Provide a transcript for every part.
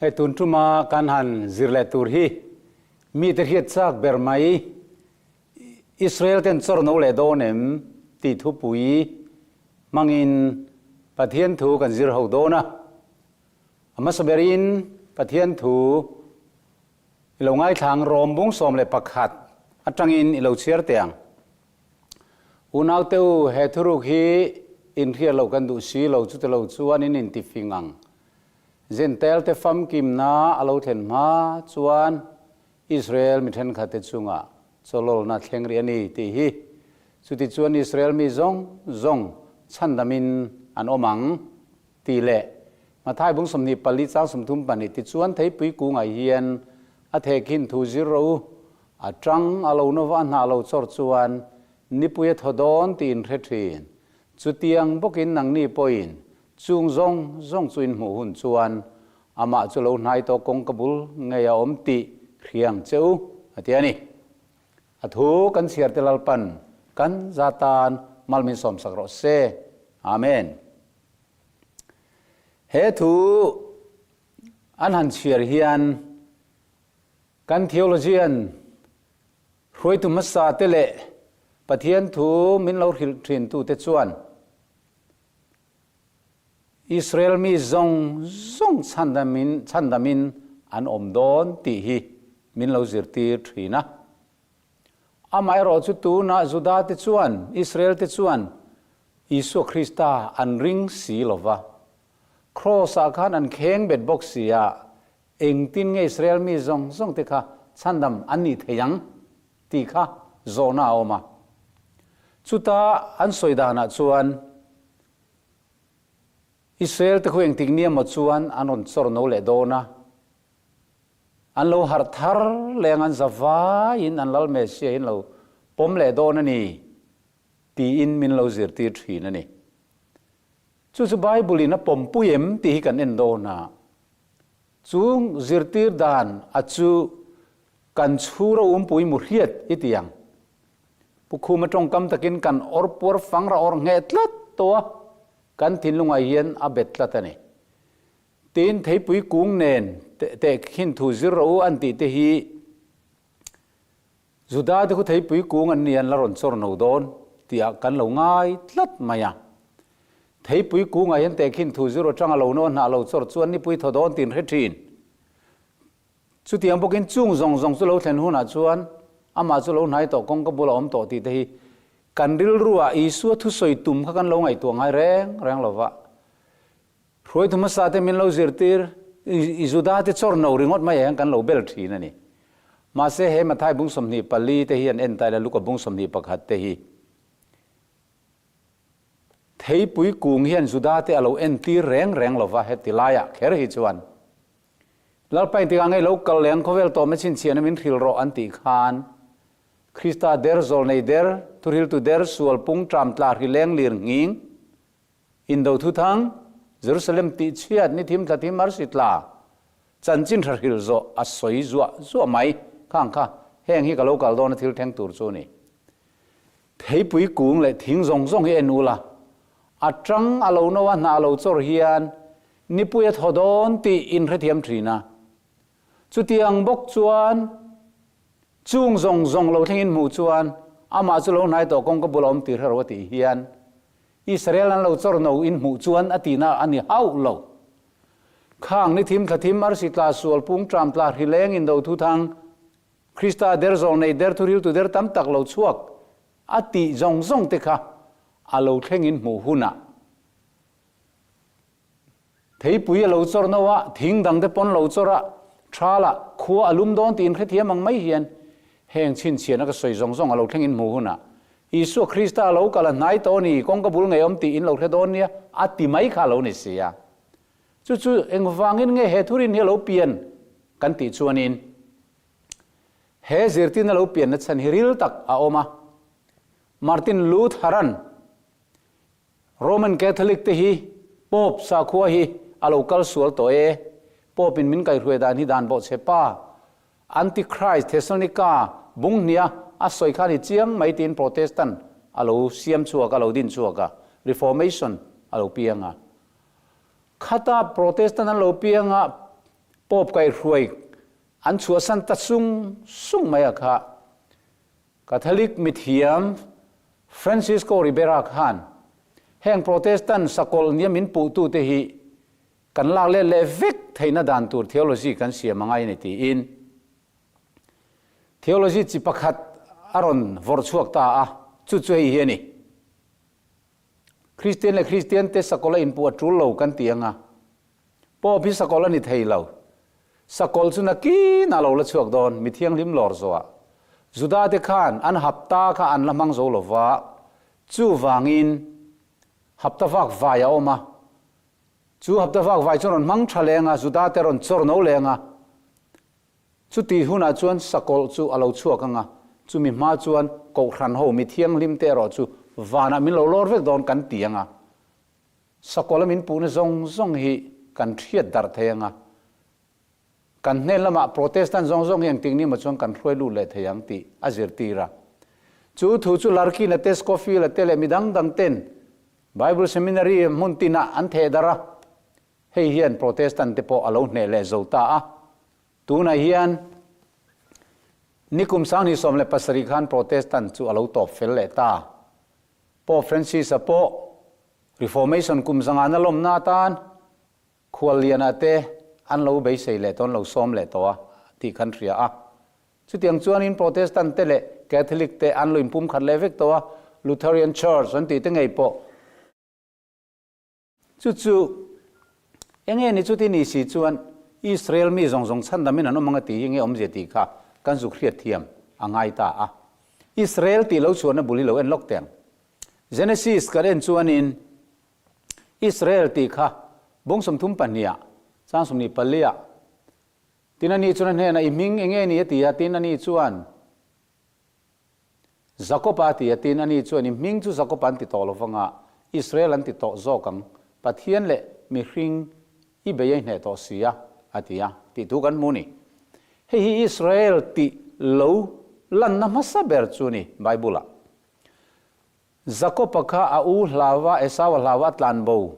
Hei tun tuma kan han zir leh tur hi mite hriat chak ber mai Israel ten chawr no leh dawn em tih thupui hmangin Pathian thu kan zir ho dawn a. A hmasa berin Pathian thu i lo ngaithlang Rom bung 11 atangin i lo chhiar teh ang. Unaute u, he thuruk hi inhriat loh kan duh si lo, chuti lo chuan in intifing ang. Jentail te famkimna a lo thlen hma chuan Israel mi thenkhatte chungah chawlawlna thleng rih a ni tih hi. Chuti chuan Israel mi zawng zawng chhandamin an awm ang tih leh Mathai bung 24 chang 32 tichuan theipui kungah hian a thehkhin thu zir rawh u, A tang a lo nova a hnah lo chawr chuan nipui a thaw dawn tih in hre thin. Chutiang bawkin nangni pawhin chung zawng zawng chu in hmuh hun chuan amah chu lo hnai tawh kawngka bul ngei a awm tih hriang che u, a ti a ni. A thu kan chhiar te Lalpan kan za tan mal min sawmsak rawh se. Amen. He thu an han chhiar hian Kan theologian hruaitu hmasa te leh Pathian thu min lo hrilh thin tu te chuan Israel mi zawng zawng chhandamin chhandamin an awm dawn tih hi min lo zirtir thin a. Amaherawhchu tunah Juda te chuan Israel te chuan Isua Krista an ring si lova, Kraws ah khan an kheng bet bawk si a, Engtin nge Israel mi zawng zawng te kha chhandam an nih thei ang tih kha zawhna a awm a. Chuta an sawi danah chuan Israel te khu engtik nia maw chuan an rawn chawr no leh dawn a, an lo harh thar leng an za vaiin an lal Messiah hi an lo pawm leh dawn a ni tiin min lo zirtir thin a ni. Chu chu Bible in a pawmpui em tih hi kan en dawn a. Chung zirtir dan a chu kan chhur a umpui mu hriat i ti ang. Pu Khuma tawngkam takin kan awr puar fang ra awr ngheh tlat tawh a, kan thinlungah hian a bet tlat a ni. Tin, theipui kung nen tehkhin thu zir rawh u an tih te hi Juda te khu theipui kung an ni an la rawn chawr no dawn tih ah kan lo ngai tlat mai a. Theipui kungah hian tehkhin thu zir atanga lo nawn hnah lo chawr chuan nipui thaw dawn tin hre thin. Chutiang bawkin chung zawng zawng chu lo thlen hunah chuan amah chu lo hnai tawh kawngka bula awm tawh tih te hi kan rilru ah Isua thusawi tum kha kan lo ngaihtuah ngai reng reng lo va. Hruaitu hmasa te min lo zirtir i Juda te chawr no ringawt mai ah hian kan lo bel thin a ni. Mahse he Mathai bung 24 te hi an en taila Luka bung 21 te hi Theipui kung hian Juda te a lo entir reng reng lo va, heti laiah kher hi chuan Lalpa engtikah ngei lo kal leng khawvel tawm e chhinchhiahna min hrilh rawh an tih khan Krista der zawlnei der, thuhriltu der sual pung ṭam tla hri leng lir nghing, indo thuthang, Jerusalem tihchhiat ni thim thla thim arsi tla, chanchin hra hrilh zawh a sawi zuah zuah mai khang kha heng hi ka lo kal dawn a thil thleng tur chu a ni. Theipui kung leh thing zawng zawng hi en ula, a tang a lo no a hnah a lo chawr hian nipui a thaw dawn tih in hrethiam thin a. Chutiang bawk chuan chung zawng zawng lo thlengin hmuh chuan amah chu lo hnai tawh kawngka bula awm tir hero a tih hian Israel an lo chawr no in hmuh chuan a tihna a ni hauh lo. Khang ni thim thla thim arsi tla sual pung tram tla hrileng indo thuthang Krista der zawng nei der thuriltu der tam tak lo chhuak a tih zawng zawng te kha a lo thlengin hmuh hunah theipui a lo chawr no a, thing dang te pawn lo chawr a, thalah khua a lum dawn tiin hrethiam ang mai hian heng chhinchhiahna ka sawi zawng zawng a lo thlengin hmuh hunah Isua Krista a lo kal a hnai tawh a ni, kawngka bul ngei awm tih in lo hre dawn nia a ti mai kha a lo ni si a. Chu chu engvangin nge he thurin hi a lo pian kan tih chuanin he zirtirna lo pianna chhan hi ril tak a awm a. Martin Lutheran, Roman Catholic te hi Pope sakhua hi a lo kal sual tawh e, Pope in min kaihruai dan hi dan bawhchhe pa, Antichrist Thessalonica bung hnia a sawi khan i chiang mai tiin Protestant a lo siam chhuak a, lo din chhuak a, Reformation a lo piang a. Khata Protestant an lo piang a. Pope kaihhruai an chhuahsan ta sung sung mai a kha. Catholic mithiam Francisco Ribera khan heng Protestant sakawlh nia min puhtute hi kan lak let leh vek theihna dan tur theology kan siam a ngai a ni tiin theology chi pakhat a rawn vawrh chhuak ta a, chu chu hei hi a ni. Kristian leh Kristian te sakawlh a inpuh a tul lo kan ti ang a, Pope hi sakawlh a ni thei lo. Sakawlh chu nakin a lo la chhuak dawn, mi thianghlim lawr zawhah. Juda te khan an hapta kha an la hmang zo lo va, chuvangin hapta vak vai a awm a. Chu hapta vak vai chuan rawn hmang tha leng a, Juda te rawn chawr no leng a. Chuti hunah chuan sakawlh chu a lo chhuak ang a, chumi hma chuan Kohhran ho mi thianghlim te erawh chu vanah min lo lawr vek dawn kan ti ang a. Sakawlh a min puhna zawng zawng hi kan hriat darh thei ang a, kan hnen lamah Protestant zawng zawng hi engtik ni maw chuan kan hruai lut leh thei ang tih a zirtir a. Chu thu chu Larkin-a te, Scofield-a te leh mi dang dang ten Bible Seminary hmun tinah an theh darh a, hei hian Protestant te pawh a lo hneh leh zo ta a. Tunah hian nikum 2017 khan Protestant chu a lo tawp fel leh ta. Pope Francis-a pawh Reformation kum zangana lawmna atan khuallianah te an lo beisei leh tawh, an lo sawm leh tawh a tih khan hria a. Chutiang chuanin Protestant te leh Catholic te an lo inpumkhat leh vek tawh a, Lutheran Church an tih te ngei pawh. Chu chu enge ni chuti ni si chuan Israel mi zawng zawng chhandamin an awm ang a tih hi nge awmzia tih kha kan zuk hriat thiam a ngai ta a. Israel tih lo chhuahna bul hi lo en lawk teh ang. Genesis kan en chuanin Israel tih kha bung 32 ah chang 24 ah tin ani chuan a hnenah i hming enge ni a ti a, tin ani chuan Jakob-a a ti a, tin, ani chuan i hming chu Jakob an ti tawh lo vang a, Israel an ti tawh zawk ang, Pathian leh mihring i bei a i hneh tawh si a, a ti a, tih thu kan hmu ni. Hei hi Israel tih lo lanna hmasa ber chu ni Bible-ah. Jakob-a kha a u hlauva Esau-a hlauva a tlan bo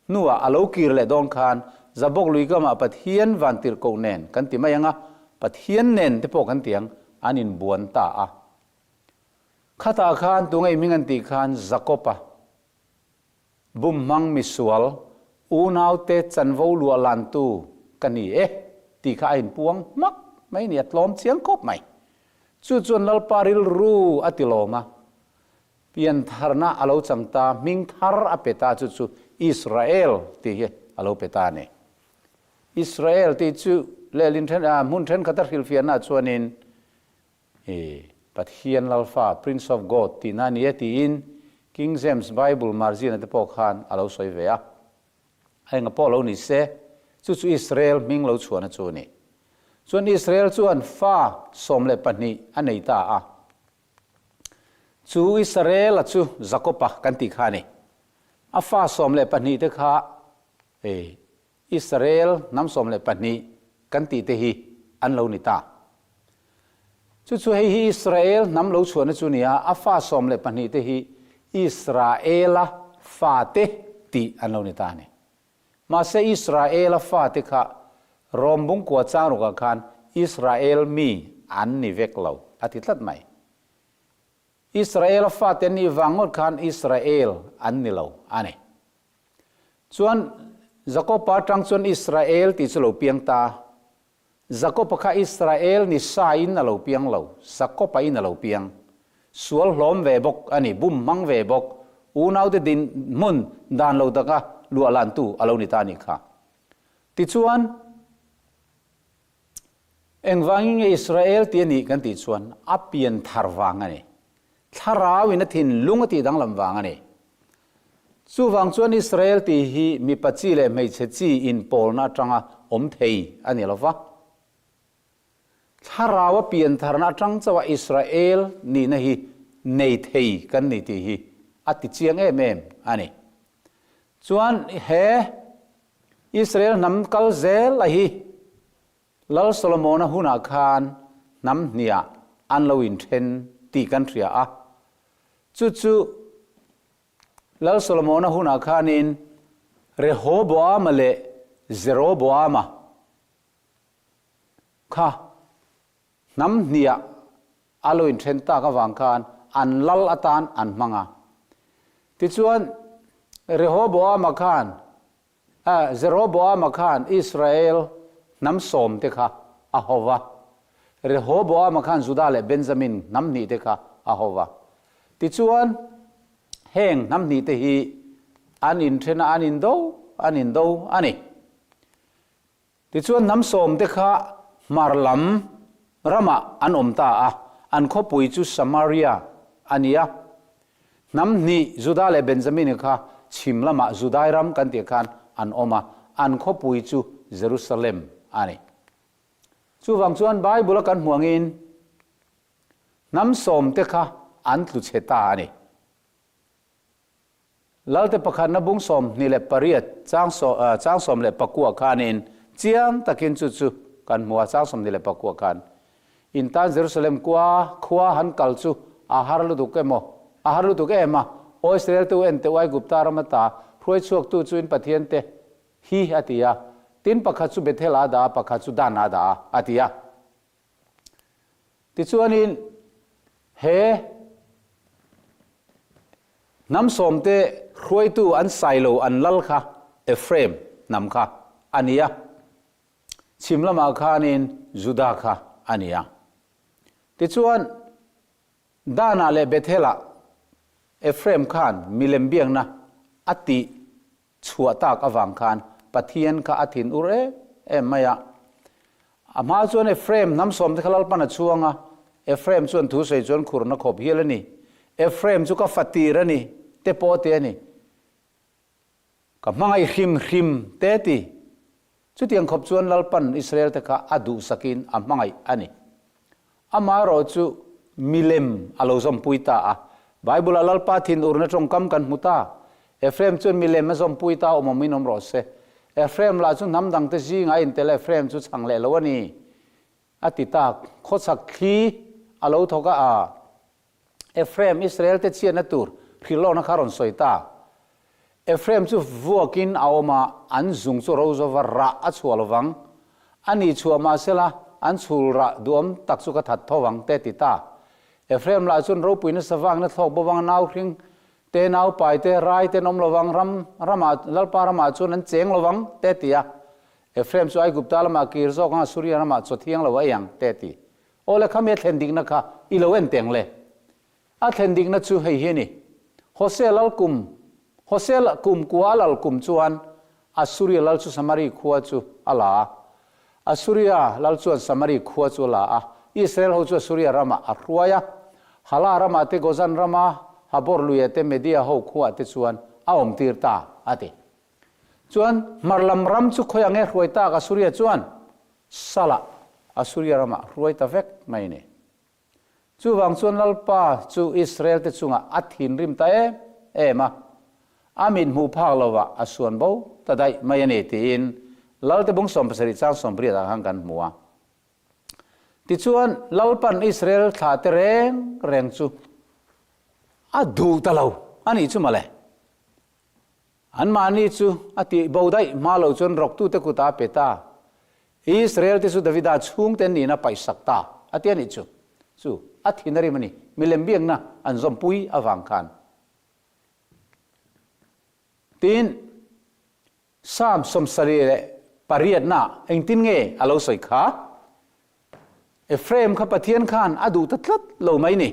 hnuah a lo kir leh dawn khan Jabok lui kamah Pathian vantirhkoh nen kan ti mai ang a, Pathian nen te pawh kan ti ang, an inbuan ta a. Khatah khan tunge i hming an tih khan Jakob-a bumhmang misual unaute chanvo luah lantu ka ni e tih kha a inpuang hmak mai ni, a tlawm chiang khawp mai. Chu chuan Lalpa rilru a ti lawm a, piantharna a lo chang ta, hming thar a pe ta, chu chu Israel tih hi a lo pe ta a ni. Israel tih chu lehlin then, hmun thenkhat a hrilhfiahna chuanin i Pathian Lalfa, Prince of God, tihna a ni e tiin King James Bible margin-a te pawh khan a lo sawi ve a. A enga pawh lo ni se, chu chu Israel hming lo chhuahna chu a ni. Chuan Israel chuan fa 12 a nei ta a. Chu Israel-a chu Jakob-a kan tih kha a ni. A fa 12 te kha Israel hnam 12 kan tih te hi an lo ni ta. Chu chu hei hi Israel hnam lo chhuahna chu nia, a fa 12 te hi Israela fate tih an lo ni ta a ni. Mahse Israela fate kha Rom bungkua chang rukah khan Israel mi an ni vek lo a ti tlat mai. Israela fate an nih vang ngawt khan Israel an ni lo a ni. Chuan Jakoba atang chuan Israel tih chu lo piang ta. Jakoba kha Israel ni sa in a lo piang lo, Jakoba in a lo piang. Sual hlawm ve bawk a ni, bum hmang ve bawk, unaute din hmun dan lo taka luah lantu a lo ni ta a nih kha. Tichuan, engvangin nge Israel tih a nih kan tih chuan a pian thar vang a ni. Thlarau in a thinlung a tih danglam vang a ni. Chuvang chuan Israel tih hi mipa chi leh hmeichhe chi inpawlna atanga awm thei a ni lo va. Thlarau a pian tharna atang chauha Israel nihna hi nei thei kan ni tih hi a ti chiang em em a ni. Chuan he Israel hnam kal zel a hi Lal Solomona hunah khan hnam hniah an lo inthen tih kan hria a. Chu chu Lal Solomona hunah khanin Rehoboama leh Jeroboama. kha hnam hniah a lo inthen tak avang khan an lal atan an hmang a. Tichuan, Rehoboama khan, Jeroboama khan Israel hnam sawmte kha a ho va, Rehoboama khan Juda leh Benjamin hnam hnihte kha a ho va. Tichuan, heng hnam hnihte hi an inthen a, an indo an indo a ni. Tichuan hnam sawmte kha hmar lam ramah an awm ta a, an khawpui chu Samaria a ni a. Hnam hnih Juda leh Benjamin kha chhim lamah Judai ram kan tih khan an awm a, an khawpui chu Jerusalem a ni. Chuvang chuan Bible-a kan hmuh angin hnam sawmte kha an tlu chhe ta a ni. Lalte pakhatna bung 28 chang chang 19 khanin chiang takin chu chu kan hmu a, chang 29 khan in tan Jerusalem kua khua han kal chu a har lutuk emaw a har lutuk em a, Aw Israel tu en teh Aigupta ram ata hruai chhuak tu chu in Pathian te hi a ti a, tin pakhat chu Bethel ah a dah a, pakhat chu Dan ah a dah a, a ti a. Tichuanin he hnam sawmte hruaitu an sailo an lal kha Ephraim hnam kha a ni a, chhim lamah khanin Juda kha a ni a. Tichuan Danah leh Bethelah Ephraim khan milem biakna a tih chhuah tak avang khan Pathian kha a thin ur em em mai a. A hma chuan Ephraim hnam sawmte kha Lalpan a chhuang a, Ephraim chuan thu sawi chuan khurna khawp hial a ni. Ephraim chu ka fatir a ni, te pawh te a ni. Ka hmangaih hrim hrim te ti. Chutiang khawp chuan Lalpan Israel te kha a duhsakin a hmangaih a ni. Amaherawh chu milem a lo zawmpui ta a. Bible-ah Lalpa thinurna tawngkam kan hmu ta. Ephraim chuan milem a zawmpui ta awm awmin awm rawh se. Ephraim lah chu hnam dangte zingah a intel a, Ephraim chu chhang leh lo a ni, a ti ta. Khawchhak thli a lo thawk a, a Ephraim, Israel te chhiatna tur hrilhlawkna kha rawn sawi ta. Ephraim chu vuakin a awm a, an zung chu ro zova rah a chhuah lo vang. A ni chhuah mah sela, an chhul rah duhawm tak chu ka that tho vang, te ti ta. Ephraim lah chuan ropui nasa vangin a thlawk bo vang a, nau hring te, nau pai te, rai te an awm lo vang, ram, ramah, Lalpa ramah chuan an cheng lo vang, te ti a. Ephraim chu Aigupta lamah kir zawk ang a, Suria ramah chaw thiang lo a ei ang, te ti. Aw le khami a thlen dikna kha i lo en teng le. A thlen dikna chu hei hi a ni. Hosea lal kum, Hosea kum kua a lal kum chuan Assuria lal chu Samari khua chu a la a. Assuria lal chuan Samari khua chu a la a, Israel ho chu Assuria ramah a hruai a. Hala ramah te, Gozan rama Habor luiah te, Media ho khuaah te chuan a awmtir ta, a ti. Chuan hmar lam ram chu khawi ang e hruai tak Assuria chuan Salah Assuria ramah hruai ta vek mai a ni. Chuvang chuan Lalpa chu Israel te chungah a thinrim ta em em a, a mit hmuh phak lovah a suan bo ta daih mai a ni tiin Lalte bung 70 chang 80 ah khan kan hmu a. Tichuan Lalpan Israel thlah te reng reng chu a duh ta lo a nih chu mawle. Anmahni chu a tih bo daih hma lo chuan rawktute kutah a pe ta. Israel-te chu Davida chhungte an nihna a paihsak ta a ti a nih chu. Chu a thin a rim a ni, milem biakna an zawmpui avang khan. Tin, Psalm 78 ah engtin nge a lo sawi kha? Ephraim kha Pathian khan a duh ta tlat lo mai ni.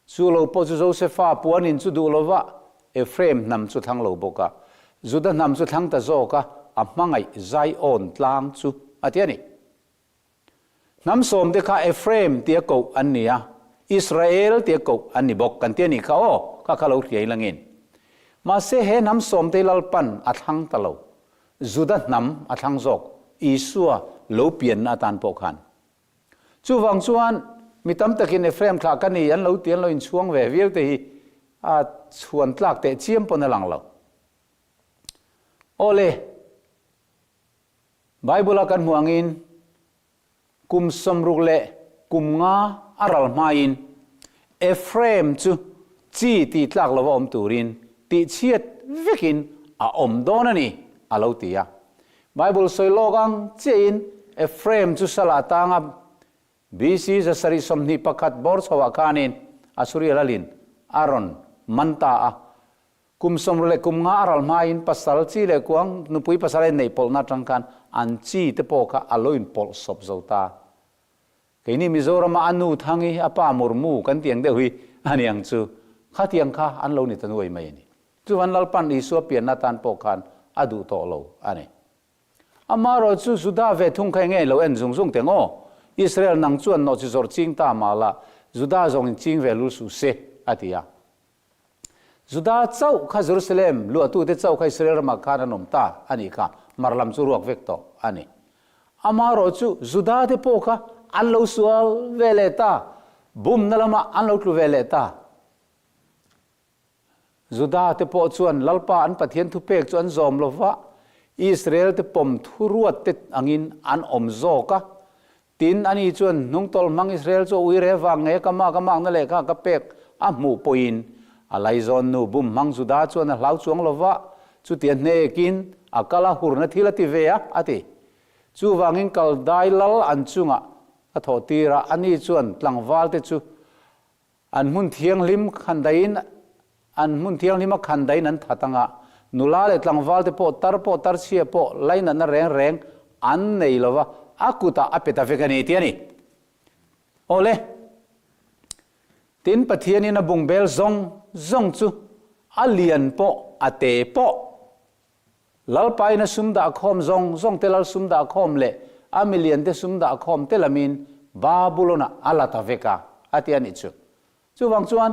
Chu lo pawh chu Josefa puanin chu duh lova Ephraim hnam chu thlang lo bawk a, Juda hnam chu thlang ta zawk a, a hmangaih Zion tlang chu a ti a ni. Hnam sawmte kha Ephraim tia koh an ni a, Israel tia koh an ni bawk kan ti a nih kha aw, kha kha lo hriai langin. Mahse he hnam sawmte hi Lalpan a thlang ta lo, Juda hnam a thlang zawk, Isua lo pianna atan pawh khan. Chuvang chuan mi tam takin Ephraim thlah ka ni an lo ti an lo inchhuang ve viau te hi a chhuan tlak teh chiam pawn a lang lo. Awle, Bible-a kan hmuh angin kum 65 a ral hmain Ephraim chu chi tih tlak lova awm turin tihchhiat vekin a awm dawn a ni a lo ti a. Bible sawi lawk ang chiahin. Ephraim chu sala atanga BC 721 bawr chhoah khanin Assuria lalin a rawn man ta a. Kum sawmru leh kum nga a ral hmain pasal chi leh kuang nupui pasal a inneih pawlhna atang khan an chi te pawh kha a lo inpawlh sawp zo ta. Keini Mizorama a nu Thangi, a pa Murmu kan tih ang deuh hi a ni ang chu. Khatiang kha an lo ni ta nuai mai a ni. Chuvan Lalpan Isua pianna atan pawh khan a duh tawh lo a ni. Amaherawh chu Juda ve thung kha enge lo en zung zung teng aw? Israel nang chuan nawhchi zawrh ching ta mah la, Juda zawng in ching ve lul suh se, a ti a. Juda chauh kha Jerusalem luahtute chauh kha Israel ramah khan an awm ta a nih kha, mar lam chu ruak vek tawh a ni. Amaherawh chu Juda te pawh kha an lo sual ve leh ta, bumna lamah an lo tlu ve leh ta. Juda te pawh chuan Lalpa an Pathian thupek chu an zawm lo va, Israel te pawm thuruat te angin an awm zawk a. Tin, ani chuan hnungtawlh hmang Israel chu a ui re vang nge ka mak a makna lehkha ka pek a hmuh pawhin a laizawn nu bum hmang Juda chuan a hlau chuang lo va, chutia hnekin a kal a hurna thil a ti ve a, a ti. Chuvangin Kaldai lal an chungah a thawh tir a, ani chuan tlangval te chu An hmun thianghlim khandaiin an hmun thianghlima khandaiin an that anga, nula leh tlangval te pawh tar pawh tar chhia pawh lainatna reng reng an nei lova, a kutah a pe ta vek a ni tih a ni. Awle, tin Pathianin a bungbel zawng zawng chu a lian pawh a te pawh Lalpain a sum dah khawm zawng zawng te lal sum dah khawm leh a milian te sum dah khawm te lamin Babulon-ah a la ta vek a, a ti a nih chu. Chuvang chuan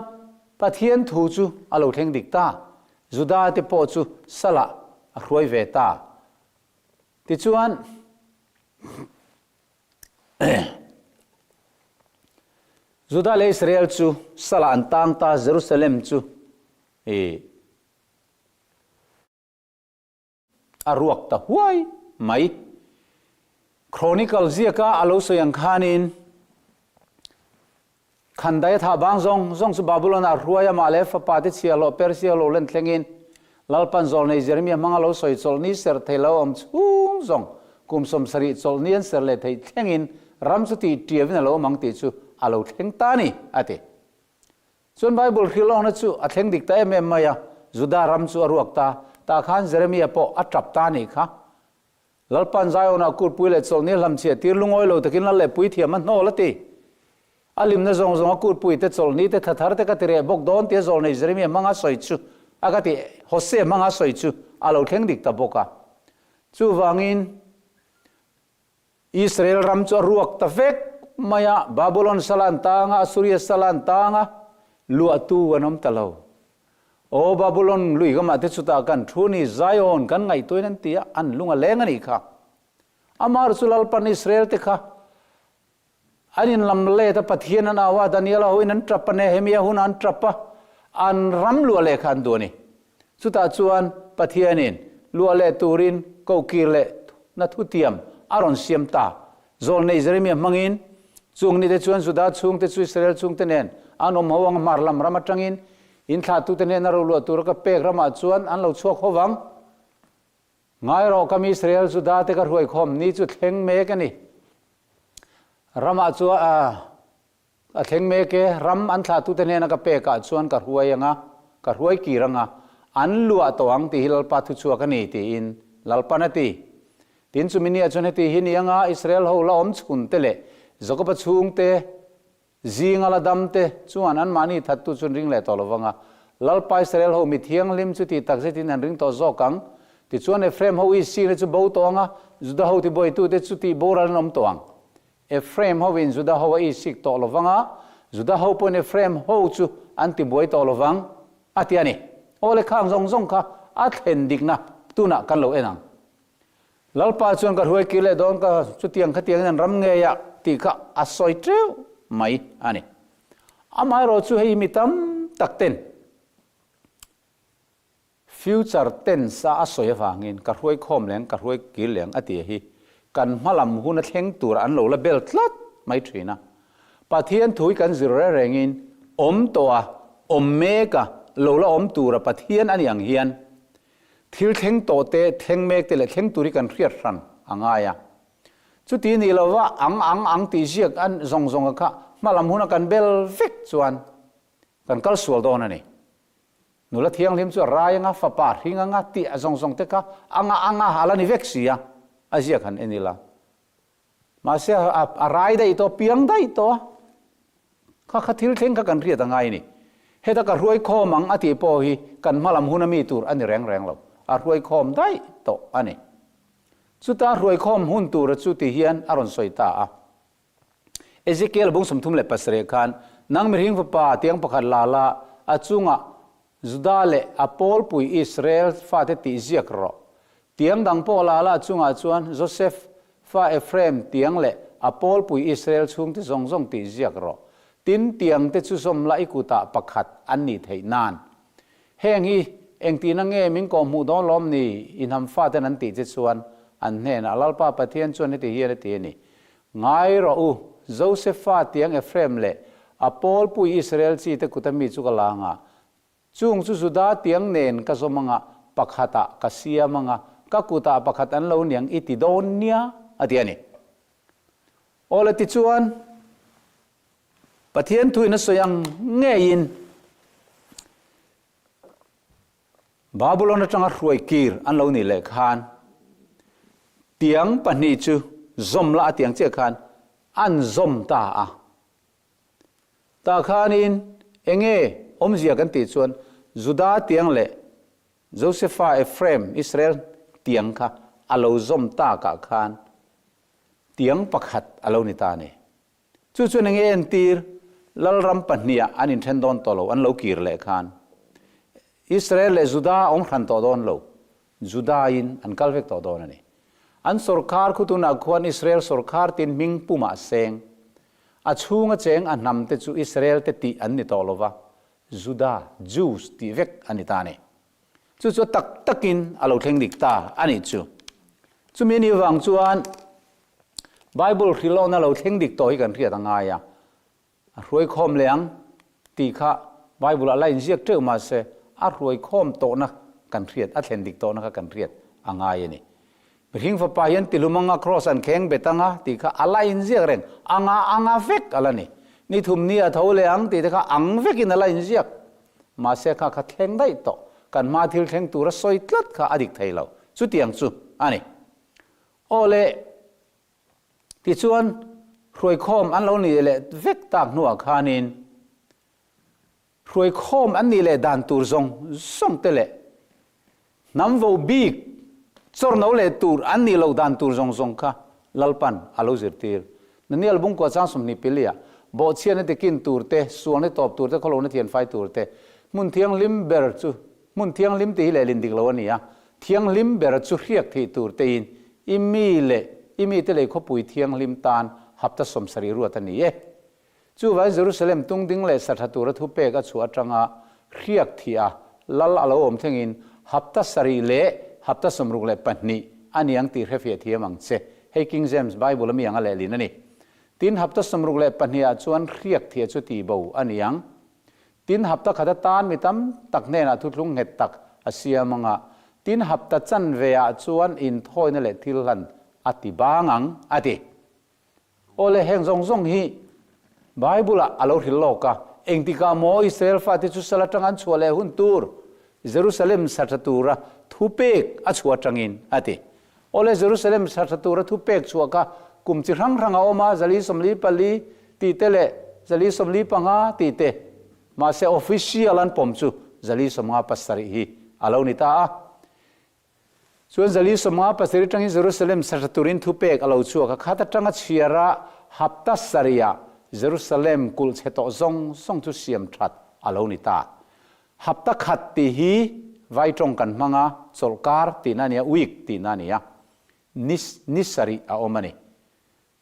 Pathian thu chu a lo thleng dik ta, Juda te pawh chu salah a hruai ve ta. Tichuan, Juda leh Israel chu salah an tang ta, Jerusalem chu i. A ruak ta huai mai. Chronicle ziaka a lo sawi ang khanin Khandai a thah bang zawng zawng chu Babylon-ah hruai amah leh fapa te chhia hlawh Persia lo len thlengin Lalpan zawlnei Jeremia hmanga lo sawi chawlhni ser thei lo awm chhung zawng kum 70 chawlhni an ser leh theih thlengin ram chu tih tiauin a lo awm ang tih chu a lo thleng ta a ni, a ti. Chuan Bible hrilhawkna chu a thleng dik ta em em mai a, Juda ram chu a ruak ta, tah khan Jeremia pawh a tap ta a nih kha. Lalpan Zion-ah kutpui leh chawlhni a hlamchhiah tir lungawi lo takin lal leh puithiam a hnawl a ti. A limna zawng zawng a kutpui te, chawlhni te, thlathar te ka ti reh bawk dawn tia zawlnei Jeremia hmanga sawi chu a ka ti, Hosea hmanga sawi chu a lo thleng dik ta bawk a. Chuvangin. Israel ram chu a ruak ta vek mai a, Babulon sal an tang a, Assuria sal an tang a, luahtu an awm ta lo. Aw Babulon lui kamah te chutah kan thu ni, Zion kan ngaihtuahin an ti a, an lung a leng a nih kha. Amah chu Lalpan Israel te kha an inlam let a, Pathian an au a, Daniela hoin an tap a, Nehemia hunah an tap a, an ram luah leh kha an duh a ni. Chutah chuan Pathianin luah leh turin kohkir leh na thutiam a rawn siam ta. Zawlnei Jeremia hmangin, Chung nite chuan Juda chhungte chu Israel chhungte nen an awm ho ang, hmar lam ram atangin inthlahtute hnena roluah tura ka pek ramah chuan an lo chhuak ho vang. Ngai rawh, ka mi Israel Juda te ka hruaikhawm ni chu thleng mek a ni. Ramah chuan A thleng mek e, ram an thlahtute hnena ka pekah chuan ka hruai ang a, ka hruai kir ang a, an luah tawh ang tih hi Lalpa thuchhuak a ni, tiin Lalpan a ti. Tin, chumi niah chuan heti hi ni anga Israel ho la awm chhunte leh Jakoba chhungte zinga la damte chuan anmahni thattu chu an ring leh tawh lo vang a, Lalpa Israel ho mi thianghlim chu tih takzetin an ring tawh zawk ang. Tichuan Ephraim ho Isina chu bo tawh ang a, Juda ho tibuaitute chu tih boral an awm tawh ang. Ephraim hoin Juda ho a isik tawh lo vang a, Juda ho pawhin Ephraim ho chu an ti buai tawh lo vang, a ti a ni. Aw le khang zawng zawng kha a thlen dikna tunah kan lo en ang. Lalpa chuan ka hruai kir leh dawn ka chutiang khatiangin an ram ngei a tih kha a sawi teuh mai a ni. Amaherawh chu hei mi tam tak ten Future tense a a sawi avangin ka hruai khawm leng, ka hruai kir leng a ti hi kan hma lam hun a thleng tur an lo la bel tlat mai thin a. Pathian thu hi kan zir reng rengin awm tawh a, awm mek a, lo la awm tur a Pathian a ni ang hian thil thleng tawh te, thleng mek te leh thleng tur hi kan hriat hran a ngai a. Chuti nih lova ang ang ang tih ziak an zawng zawnga kha hmalam huna kan bel vek chuan kan kal sual dawn a ni. Nula thianghlim chu a rai anga, fapa a hring anga tih a zawng zawng te kha anga anga a la ni vek si a, a ziak han en ila. Mahse a rai daih tawh, piang daih tawh a, kha kha thil thleng kha kan hriat a ngai a ni. Heta ka hruai khawm ang a tih pawh hi kan hmalam huna mi tur a ni reng reng lo, a hruai khawm daih tawh a ni. Chuta hruai khawm hun tura chu ti hian a rawn sawi ta a. Ezekiel bung 37 khan, Nang mihring fapa tiang pakhat la la, a chungah Juda leh a pawlpui Israel fate tih ziak rawh. Tiang dang pawh la la, a chungah chuan Josef fa Ephraim tiang leh a pawlpui Israel chhungte zawng zawng tih ziak rawh. Tin, tiangte chu zawm la i kutah pakhat an nih theih nan. Heng hi engtihna nge min kawhhmuh dawn lawm ni? I hnam faten an tih che chuan an hnenah Lalpa Pathian chuan heti hian a ti a ni, Ngai rawh u, Josefa tiang Ephraim leh a pawlpui Israel chi te kuta mi chu ka la anga, chung chu Juda tiang nen ka zawm anga, pakhatah ka siam anga, ka kutah pakhat an lo niang i ti dawn nia, a ti a ni. Awle tichuan, Pathian thuin a sawi ang ngeiin Babulon atanga hruai kir an lo nih leh khan tiang pahnih chu zawm la a tiang chiah khan an zawm ta a. Tah khanin enge awmzia kan tih chuan Juda tiang leh Josefa Ephraim Israel tiang kha a lo zawm takah khan tiang pakhat a lo ni ta a ni. Chu chuan enge entir? Lalram pahniha an inthen dawn tawh lo, an lo kir leh khan. Israel leh Juda a awm hran tawh dawn lo, Juda-in an kal vek tawh dawn a ni. An sawrkar khu tunah khuan Israel sawrkar tin hming pumah seng. A chhunga cheng a hnam te chu Israel te tih an ni tawh lo va, Juda, Jews, tih vek a ni ta a ni. Chu chu tak takin a lo thleng dik ta a nih chu. Chumi ni vang chuan Bible hrilhawhna lo thleng dik tawh hi kan hriat a ngai a, a hruaikhawm leh ang tih kha Bible ah la inziak teuh mahse a hruaikhawm tawhna kan hriat, a thlen dik tawhna kha kan hriat a ngai a ni. Mihring fapa hian tilum anga cross an kheng bet anga tih kha a la inziak reng, anga anga vek a la ni. Ni thum ni a tho leh ang tih te kha ang vekin a la inziak. Mahse kha kha thleng daih tawh, kan hma thil thleng tura sawi tlat kha a dik thei lo. Chutiang chu a ni. Aw le, tichuan hruaikhawm an lo nih leh vek tak hnuah khanin hruaikhawm an nih leh dan tur zawng zawng te leh hnam vo bik chawrno leh tur an nih loh dan tur zawng zawng kha Lalpan a lo zirtir. Daniel Bungkua chang 20 pilia, Bawhchhiatna tikin tur te, sualna tawp tur te, khawlohna thianfai tur te, hmun thianghlim ber chu Hmun thianghlim tih hi lehlin dik lo a ni a, thianghlim ber chu hriak theih tur tein i mi leh i mite lei khawpui thianghlim tan hapta 70 ruat a ni e. Chuvangin Jerusalem tungding leh satha tura thupek a chhuah atanga hriak thih a lal a lo awm thlengin hapta sarih leh hapta 62 a ni ang tih hrefiah thiam ang che. Hei King James Bible a mi ang a lehlin a ni. Tin, hapta 62 ah chuan hriak thih chu tihbo a ni ang. Tin, hapta khat atan mi tam tak hnenah thuthlung nghet tak a siam ang a, tin, hapta chanve ah chuan inthawina leh thil hlan a ti bang ang, a ti. Aw le, heng zawng zawng hi Bible ah a lo hrilh lawk a, engtikah maw Israel fate chu sal atang an chhuah leh hun tur Jerusalem sa tha tura thupek a chhuah atangin, a ti. Aw le, Jerusalem sa tha tura thupek chhuah kha kum chi hrang hrang a awm a, 444 tih te leh 445 tih te. Mahse, official an pawm chu 457 hi a lo ni ta a. Chuan 457 atangin Jerusalem sa tha turin thupek a lo chhuak a, khat atanga chhiara hapta sarihah Jerusalem kulh chhe tawh zawng zawng chu siam that a lo ni ta. Hapta khat tih hi vai tawng kan hmang a, chawlhkar tihna a ni a, week tihna a ni a, ni ni sarih a awm a ni.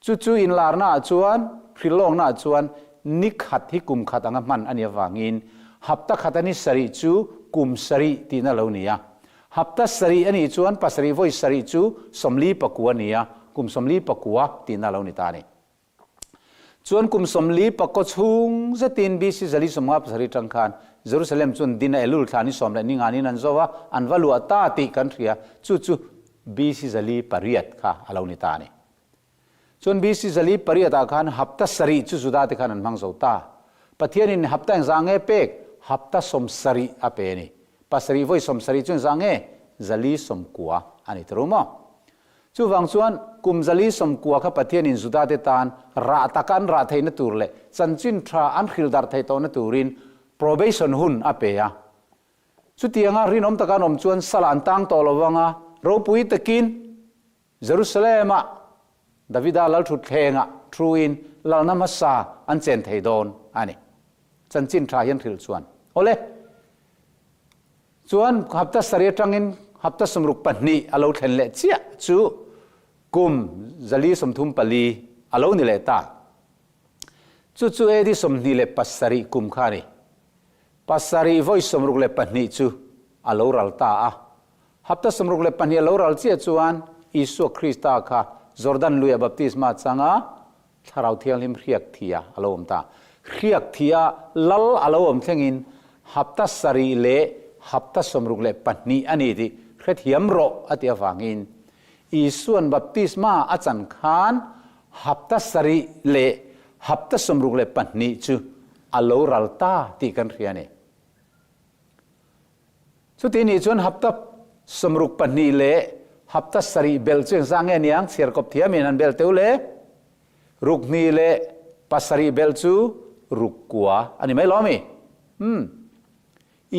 Chu chu inlarna ah chuan, hrilhlawkna ah chuan ni khat hi kum khat anga hman a nih avangin hapta khat a ni sarih chu kum sarih tihna lo ni a. Hapta sarih a nih chuan pasarih vawi sarih chu 49 a ni a, kum 49 tihna lo ni ta a ni. Chuan kum 40 chhung zetin BC 457 tang khan Jerusalem chuan din a Elul thla ni 14 in an zo a, an va luah ta tih kan hria, chu chu BC 408 kha a lo ni ta a ni. Chuan BC 408 ah khan hapta sarih chu Juda te khan an hmang zo ta. Pathianin hapta engzah nge pek? Hapta 70 a pe a ni. Pasarih vawi 70 chu engzah nge? 490 a ni ta ru maw? Chuvang chuan kum 490 kha Pathianin Juda te tan rah taka an rah theihna tur leh chanchin tha an hrilh darh theih tawhna turin probation hun a pe a. Chutianga rinawm taka an awm chuan salah an tang tawh lo vang a, ropui takin Jerusalem-ah Davida lalthutthlengah thuin lalna hmasa an chen thei dawn a ni. Chanchin tha hian hrilh chuan, Awle! Chuan hapta sarih atangin hapta 62 a lo thlen leh chiah chu kum 434 a lo ni leh ta. Chu chu AD 27 kum kha a ni. Pasarih vawi 62 chu a lo ral ta a. Hapta 62 a lo ral chiah chuan Isua Krista kha Jordan luia baptisma changa Thlarau Thianghlim hriak thia a lo awm ta. Hriak thia lal a lo awm thlengin hapta sarih leh hapta 62 a ni tih hrethiam rawh a tih avangin Isua'n baptisma a chan khan hapta sarih leh hapta 62 chu a lo ral ta tih kan hria a ni. Chuti nih chuan hapta 62 leh hapta sarih belh chu engzah nge niang chhiar kawp thiamin han belh teuh le? Ruk hnih leh pasarih belh chu ruk kua a ni mai lo ami? Umm.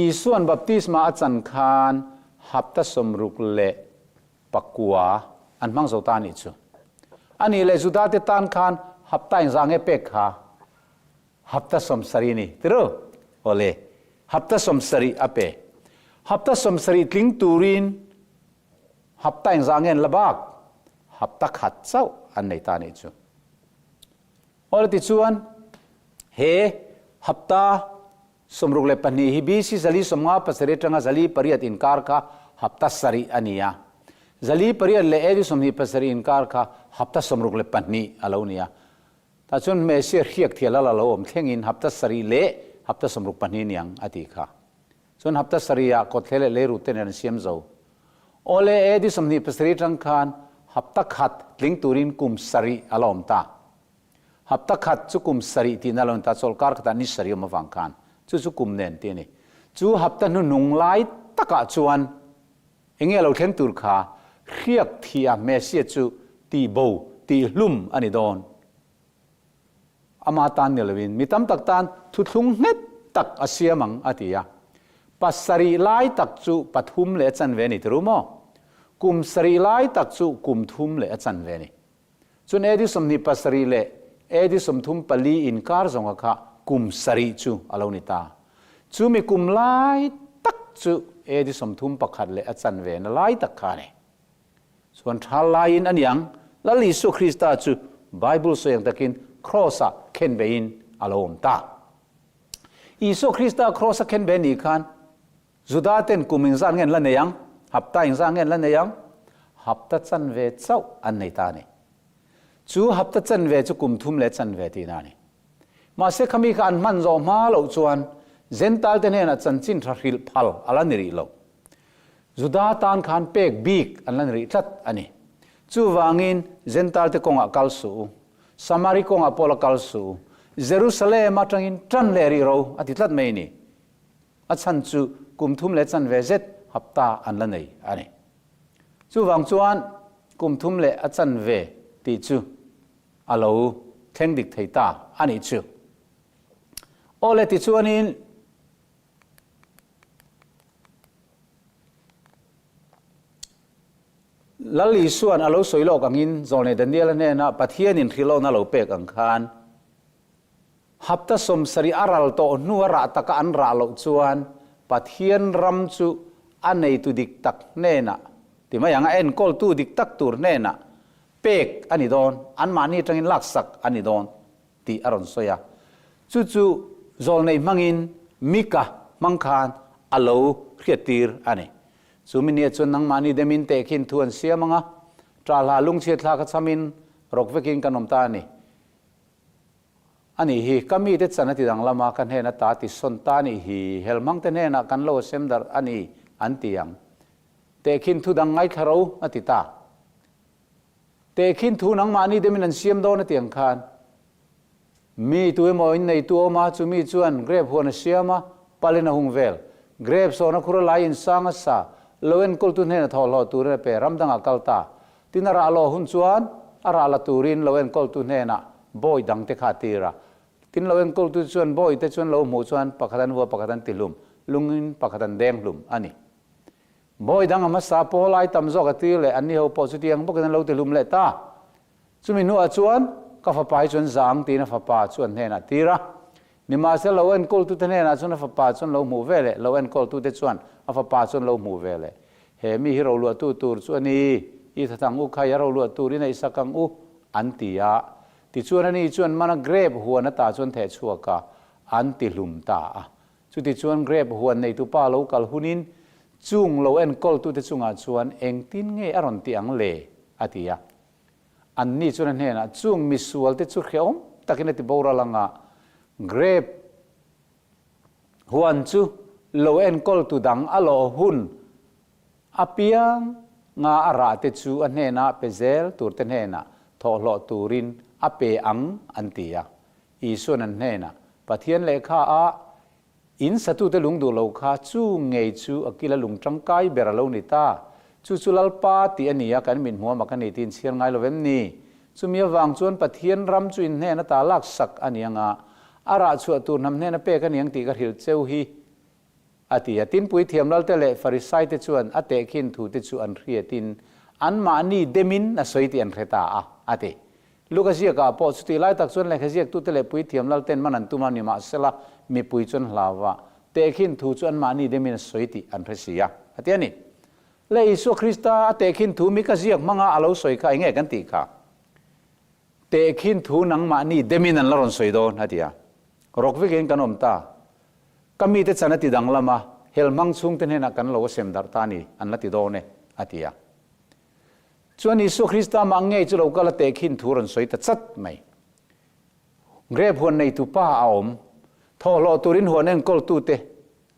Isua'n baptisma a chan khan hapta 69 an hmang zo ta a nih chu. A nih leh Judate tan khan hapta engzah nge pek kha? Hapta 70 ni tiru? Awle, hapta 70 a pe. Hapta 70 tling turin hapta engzah nge an la bak? Hapta khat chauh an nei ta nih chu. Awle tichuan, he hapta 62 hi BC 457 atanga 408 inkar kha hapta sarih a ni a. 408 leh AD 27 inkar kha hapta 62 a lo ni a. Tah chuan Messiah hriak thial a la lo awm thlengin hapta sarih leh hapta 62 niang a tih kha. Chuan hapta sarih ah kawthle leh leirut te nen an siam zo. Awle AD 27 tang khan hapta khat tling turin kum sarih a la awm ta. Hapta khat chu kum sarih tihna a lo ni ta, chawlhkar khatah ni sarih awm avang khan chu chu kum nen tih a ni. Chu hapta hnuhnung lai takah chuan Enge lo thleng tur kha hriak thih a Messiah chu tih bo, tih hlum a ni dawn. Ama tan ni loin mi tam tak tan thuthlung nghet tak a siam ang a ti a. Pasarih lai tak chu pathum leh a chanve a ni ti ru maw? Kum sarih lai tak chu kum thum leh a chanve a ni. Chun AD 27 leh AD 34 inkar zawnga kha kum sarih chu a lo ni ta. Chumi kum lai tak chu AD 31 leh a chanve na lai tak kha a ni. Chuan tha laiin a niang, Lal Isua Krista chu Bible sawi ang takin Kraws-ah khenbeiin a lo awm ta. Isua Krista Kraws-a khenbei nih khan Juda ten kum engzat nge an la nei ang? Hapta engzat nge an la nei ang? Hapta chanve chauh an nei ta a ni. Chu hapta chanve chu kum thum leh chanve tihna a ni. Mahse khami kha an hman zawh hma loh chuan Gentile te hnenah chanchin tha hrilh phal a la ni rih lo. Juda tan khan pek bik an la ni rih tlat a ni. Chuvangin Gentile te kawngah kal suh u. Samari kawngah pawh la kal suh u. Jerusalem atangin tan leh rih ro a ti tlat mai a ni. A chhan chu kum thum leh chanve zet hapta an la nei a ni. Chuvang chuan kum thum leh a chanve tih chu a lo thleng dik thei ta a nih chu. Awle tichuanin Lal Isua'n a lo sawi lawk angin Zawlnei Daniela hnena Pathianin hrilhawna lo pek ang khan Hapta 70 a ral tawh hnu a rah taka an rah loh chuan Pathian ram chu a neitu dik tak hnenah, ti mai ang, a enkawltu dik tak tur hnenah pek a ni dawn, anmahni atangin laksak a ni dawn tih a rawn sawi a. Chu chu zawlnei hmangin Mika hmang khan a lo hriattir a ni. Chu mi nia chuan nangmahni demin tehkhin thu an siam ang a, ṭahla lungchhiat thla kha chhamin rawk vekin kan awm ta a ni. A nih hi, ka mite chan a ti danglam a, ka hnena ta ti sawn ta a nih hi, helhmangte hnenah kan lo a sem darh a ni, an ti ang. Tehkhin thu dang ngaithla ro, a ti ta. Tehkhin thu nangmahni demin an siam dawn a ti ang khan mi tu emaw in neitu a awm a, chumi chuan grape huan a siam a, palin a hung vel. Grape sawna khur a lai in sang a sa, lo enkawltu hnena thawhhlawh turin a pe, ram dangah kal ta. Tin a rah lawh hun chuan a rah la turin lo enkawltu hnenah bawi dangte kha a tir a. Tin lo enkawltu chuan bawite chuan lo hmuh chuan pakhat an vua pakhat an tihlum, lungin pakhat an deng hlum a ni. Bawi dang a hmasa pawl ai tam zawk a tir leh anni ho pawh chutiang bawkin an lo tihlum leh ta. Chumi hnuah chuan ka fapa hi chuan za ang tiin a fapa chu an hnenah a tir a. Nimahsela lo enkawltute hnenah chuan a fapa chuan lo hmuh ve leh lo enkawltute chuan a fapa chuan lo hmuh ve leh. He mi hi roluahtu tur chu a ni, i that ang u khai a roluah tur i neihsak ang u, an ti a. Tichuan ani chuan mana grape huan ata chuan theh chhuak a, an tihlum ta a. Chutichuan grape huan neitupa lo kal hunin chung lo enkawltute chungah chuan engtin nge a rawn ti ang le? a ti a. Anni chuan a hnenah, Chung misualte chu hrehawm takin a ti boral ang a, grape huan chu lo enkawltu dang a lawh hun apiang nga a rahte chu a hnenah pe zel turte hnenah thawhhlawh turin a pe ang, an ti a. Isuan an hnenah, Pathian lehkha ah in satute lung duh lo kha chu ngei chu a kila lung tangkai ber a lo ni ta. Chu chu Lalpa tih a ni a, kan mit hmuam a ka ni tiin chhiar ngai lo vem ni? Chumi avang chuan Pathian ram chu in hnen ata lak sak a ni ang a, a rah chhuah tur hnam hnena pek a ni ang tih ka hrilh cheu hi, a ti a. Tin, Puithiam Lalte leh Farisaite chuan a tehkhin thute chu an hriatin anmahni demin a sawi tih an hre ta a, a ti. Luka ziakah pawh chutih lai tak chuan lehkha ziaktute leh Puithiam Lalten man an tum a, nimahsela mipui chu an hlau va, tehkhin thu chu anmahni demin a sawi tih an hre si a, a ti a ni. Le Isua Krista a tehkhin thu Mika ziak hmanga a lo sawi kha enge kan tih kha? Tehkhin thu nangmahni demin an la rawn sawi dawn, a ti a. Rawk vekin kan awm ta. Ka mite chan a ti danglam a, hel hmang chhungte hnenah kan lo a sem darh ta a ni, an la ti dawn e, a ti a. Chuan Isua Krista mah ngei chu lo kal a tehkhin thu rawn sawi ta chat mai. Grape huan neitu pa a awm. Thawhhlawh turin huan enkawltute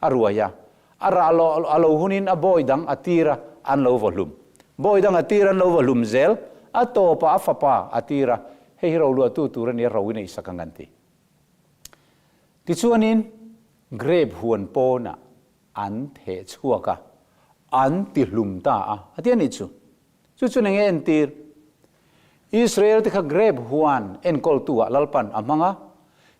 a ruai a. A rah lawh a lo hunin a bawi dang a tir a, an lo vaw hlum. Bawi dang a tir an lo vaw hlum zel. A tawpah a fapa a tir a, hei hi roluahtu tur a nia ro in a isak ang an ti. Tichuanin grape huan pawnah an theh chhuak a, an ti hlum ta a, a ti a nih chu. Chu chu enge entir? Israel te kha grape huan enkawltu ah Lalpan a hmang a,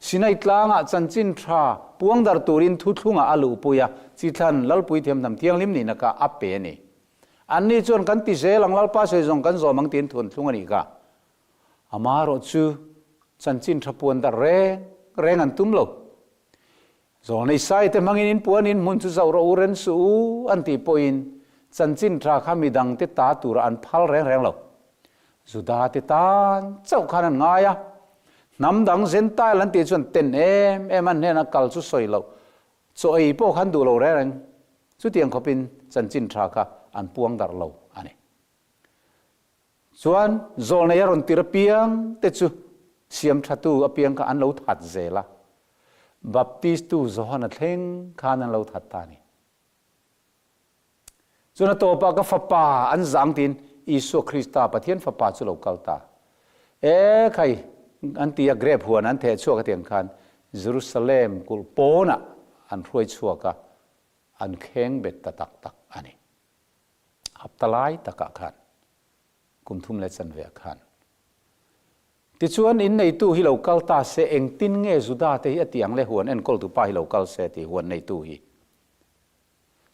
Sinai tlangah chanchin tha puangdar turin thuthlungah a luhpui a, chithlan Lalpui thiamhnam thianghlim nihna kha a pe a ni. Anni chuan kan ti zel ang Lalpa sawi zawng kan zawm ang tiin thuanthlung a nih kha. Amaherawh chu chanchin tha puandar reng reng an tum lo. Zawlnei saite hmangin in puan in hmun chu zoh rawh u ren suh u an tih pawhin chanchin tha kha midangte ta tura an phal reng reng lo. Judate tan chauh khan an ngai a, hnam dang Gentile an tih chuan ten em em an hnena kal chu sawi loh chaw ei pawh khan duh lo reng reng. Chutiang khawpin chanchin tha kha an puang darh lo a ni. Chuan zawlnei a rawn tir apiang te chu siam thatu apiang kha an lo that zel a, Baptistu Johana thleng khan an lo that ta a ni. Chuan a tawpah ka fapa an zang tiin Isua Krista Pathian fapa chu lo kal ta. E khai an ti a grape huan an theh chhuak atiang khan Jerusalem kulh pawnah an hruai chhuak a, an kheng bet ta tak tak a ni. Hapta lai takah khan, kum thum leh chanve ah khan. Tichuan, in neitu hi lo kal ta se, engtin nge Juda te hi a tih ang le huan enkawltu pa hi lo kal se tih huan neitu hi.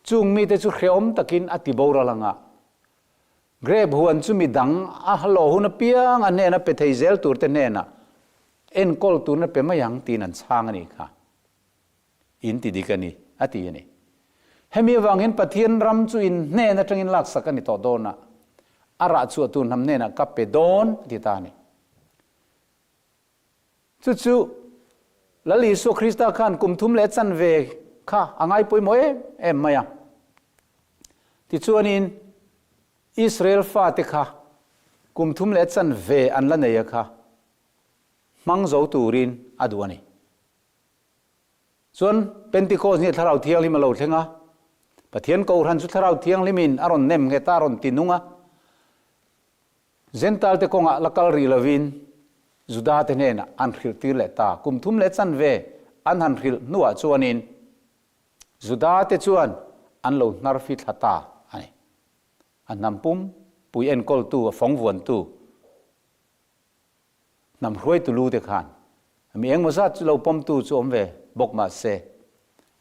Chung mite chu hrehawm takin a ti boral ang a. Grape huan chu midang a hlawh hun apiang a hnena pe thei zel turte hnenah enkawl turna pe mai ang tiin an chhang a nih kha. In ti dik a ni, a ti a ni. Hemi avang hian Pathian ram chu in hnen atangin laksak a ni tawh dawn a, a rah chhuah tur hnam hnenah ka pe dawn, a ti ta a ni. Chu chu Lal Isua Krista khan kum thum leh chanve kha a ngai pawimawh em em mai a. Tichuanin Israel fate kha kum thum leh chanve an la nei a kha hmang zo turin a duh a ni. Chuan Pentecost ni Thlarau Thianghlim a lo thleng a, Pathian Kohhran chu Thlarau Thianghlimin a rawn nem nghet a, a rawn ti nung a. Jentail te kawngah la kal rih lovin Juda te hnenah an hrilh tir leh ta. Kum thum leh chanve an han hrilh hnuah chuanin Juda te chuan an lo hnar fi thla ta a ni. A hnam pum pui enkawltu, a fawng vuantu, hnam hruaitu lu te khan mi engmaw zat chu lo pawmtu chu awm ve bawk mah se,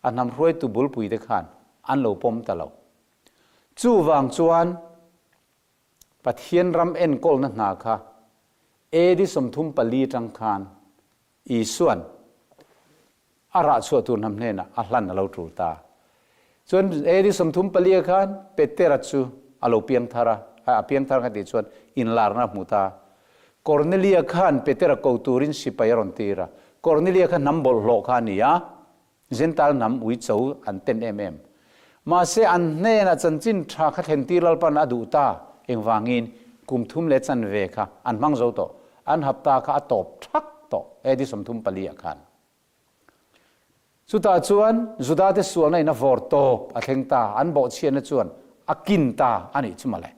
a hnam hruaitu bulpui te khan an lo pawm ta lo. Chuvang chuan Pathian ram enkawlna hna kha AD 34 atang khan Isua'n a rah chhuah tur hnam hnenah a hlan a lo tul ta. Chuan AD 34 ah khan Petera chu a lo piang thar a, a piang thar kha tih chuan inlarna a hmu ta. Kornelia khan Petera ko turin sipai a rawn tir a, Kornelia kha hnam bawlhhlawh kha a ni a, Jentail hnam uicho an ten em em. Mahse an hnenah chanchin tha kha thlen tir Lalpan a duh ta, engvangin kum thum leh chanve kha an hmang zo tawh, an hapta kha a tawp thak tawh AD 34 ah khan. Chutah chuan Judate sualna in a vawr tawp a thleng ta, an bawhchhiatna chuan a kin ta a nih chu mawle.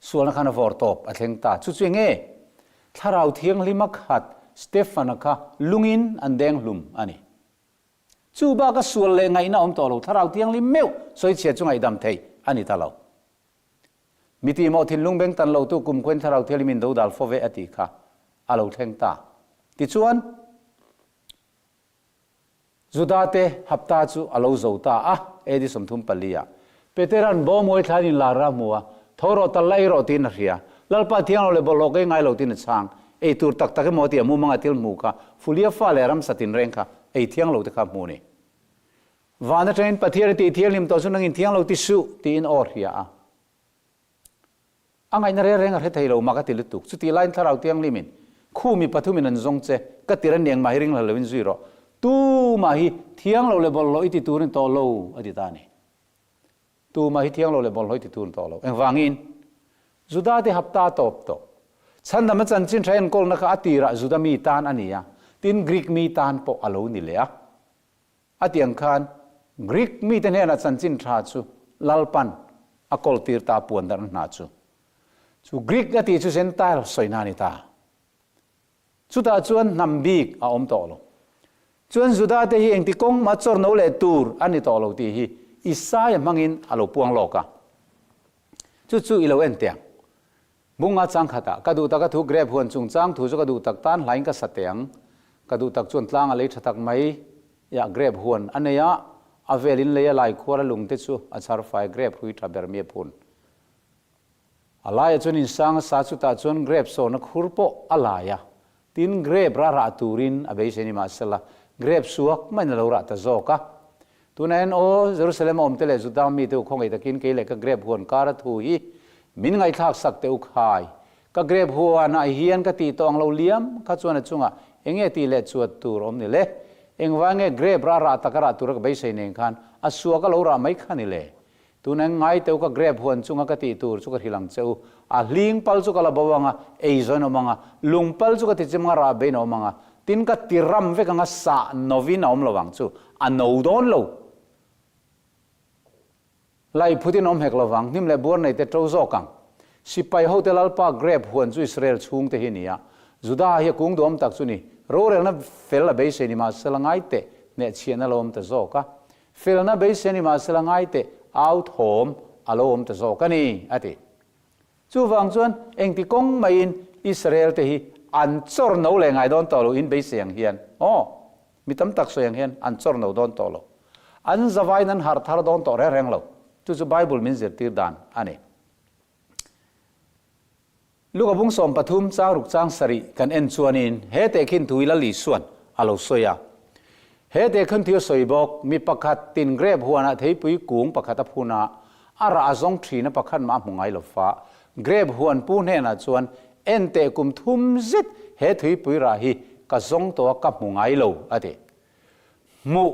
Sualna khan a vawr tawp a thleng ta. Chu chu enge? Thlarau Thianghlima khat Stefana kha lungin an deng hlum a ni. Chu baka sual leh ngaihna awm tawh lo, Thlarau Thianghlim meuh sawichhia chu ngaihdam theih a ni ta lo. Mi tihmawh thinlung beng tan lotu kumkhuain Thlarau Thianghlimin dodal fo ve a tih kha a lo thleng ta. Tichuan, Judate hapta chu a lo zo ta a, AD 34 ah. Petera'n bawm uai thlain inlar a hmu a, Tho rawh, tal la ei rawh tiin a hria. Lalpa thiang lo leh bawlhhlawh ka ei ngai lo tiin a chhang. Ei tur tak tak emaw tih a mumanga thil hmu kha, Fulia fa leh ramsa tinreng kha ei thiang lo te kha hmu ni. Van atangin Pathian a tih thianghlim tawh chu nangin thiang lo ti suh tiin aw hria a. A ngaihna reng reng a hre thei lo mak a ti lutuk. Chutih laiin Thlarau Thianghlimin, Khu mi pathumin an zawng che, ka tir an ni engmah hi ringhla loin zui rawh. Tumah hi thiang lo leh bawlhhlawh i ti turin tawh lo, a ti ta a ni. Tumah hi thiang lo leh bawlhhlawh i ti turin tawh lo. Engvangin? Judate hapta a tawp tawh. Chhandam a chanchin tha enkawlna kha a tirah Juda mi tan a ni a, tin Greek mi tan pawh a lo ni leh a. A ti ang khan Greek mite hnenah chanchin tha chu Lalpan a kawltir ta puan darhna hna chu. Chu Greek a tih chu Gentile sawina a ni ta. Chutah chuan hnam bik a awm tawh lo. Chuan Juda te hi engti kawng mah chawr no leh tur a ni tawh lo tih hi Isaia hmangin a lo puang lawk a. Chu chu i lo en teh ang. Bunga chang khatah, Ka duh tak a thu grape huan chungchang thu chu ka duh tak tan hlain ka sa teh ang. Ka duh tak chuan tlang a lei tha tak mai. Iah grape huan a nei a, a vel in lei a lai khuar a lung te chu a chhar fai grape hrui tha ber mi a phun. A laiah chuan insang a sa chutah chuan grape sawna khur pawh a lai a, tin grape rah rah turin a beisei ni mahsela grape suak maiin a lo rah ta zawk a. Tunah hian aw, Jerusalem a awmte leh Juda mite u khawngaih takin kei leh ka grep huan kara thu hi min ngaihthlak sak teh u khai. Ka grep huanah hian ka tih tawh ang lo liam kha chuan a chungah enge tih leh chuat tur awm ni le? Engvai nge grep rah rah taka rah tura ka beisei nen khan a suak a lo rah mai kha ni le? Tunah hian ngai teh u ka grep huan chunga ka tih tur chu ka hrilh ang che u. A hling pal chu ka la bo anga, ei zawn awm anga, lung pal chu ka ti chim anga rah bein a awm anga, tin ka ti ram vek anga sah novin a awm lo ang chu a no dawn lo. Lai phutin awm hek lovang, hnim leh buar nei te to zawk ang. Sipai hote Lalpa grep huan chu Israel chhungte hi ni a, Juda hi a kung duhawm tak chu ni. Rorelna fel a beisei ni mahsela ngai teh hnehchhiahna lo awm ta zawk a. Felna beisei ni mahsela ngai teh au thawm a lo awm ta zawk a ni, a ti. Chuvang chuan engti kawng maiin Israel te hi an chawr no leh ngai dawn tawh lo in beisei ang hian, aw, mi tam tak sawi ang hian an chawr no dawn tawh lo. An zavaiin an harh thar dawn tawh reng reng lo. Chu chu Bible min zirtir dan a ni. Luka bung 13 chang ruk chang sarih kan en chuanin he tehkhin thu hi Lal Isua'n a lo sawi a. He tehkhin thu a sawi bawk, mi pakhat tin grep huanah theipui kung pakhat a phun a, a rah a zawng thin a pakhat mah a hmu ngai lo fa. Grep huan pu hnenah chuan en teh kum thum zet he thuipui rah hi ka zawng tawh a ka hmu ngai lo, a ti. Hmuh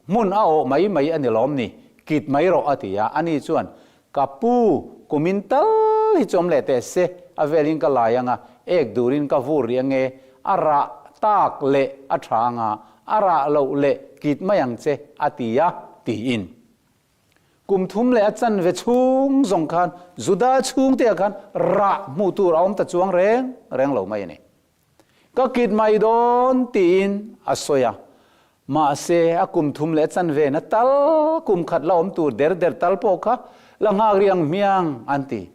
hmun a awh mai mai a ni lawm ni, kit mai rawh a ti a, ani chuan, Ka pu, kumin tal hi chawm leh teh se, a velin ka lai anga, ek durin ka vur rih ange, a rah tak leh a tha anga, a rah loh leh kit mai ang che, a ti a, tiin. Kum thum leh a chanve chhung zawng khan Juda chhungte ah khan rah hmuh tur a awm ta chuang reng reng lo mai a ni. Ka kit mai dawn tiin a sawi a, mahse a kum thum leh a chanve na tal kum khat la awm tur der der tal pawh kha la nghak rih ang hmiang an ti.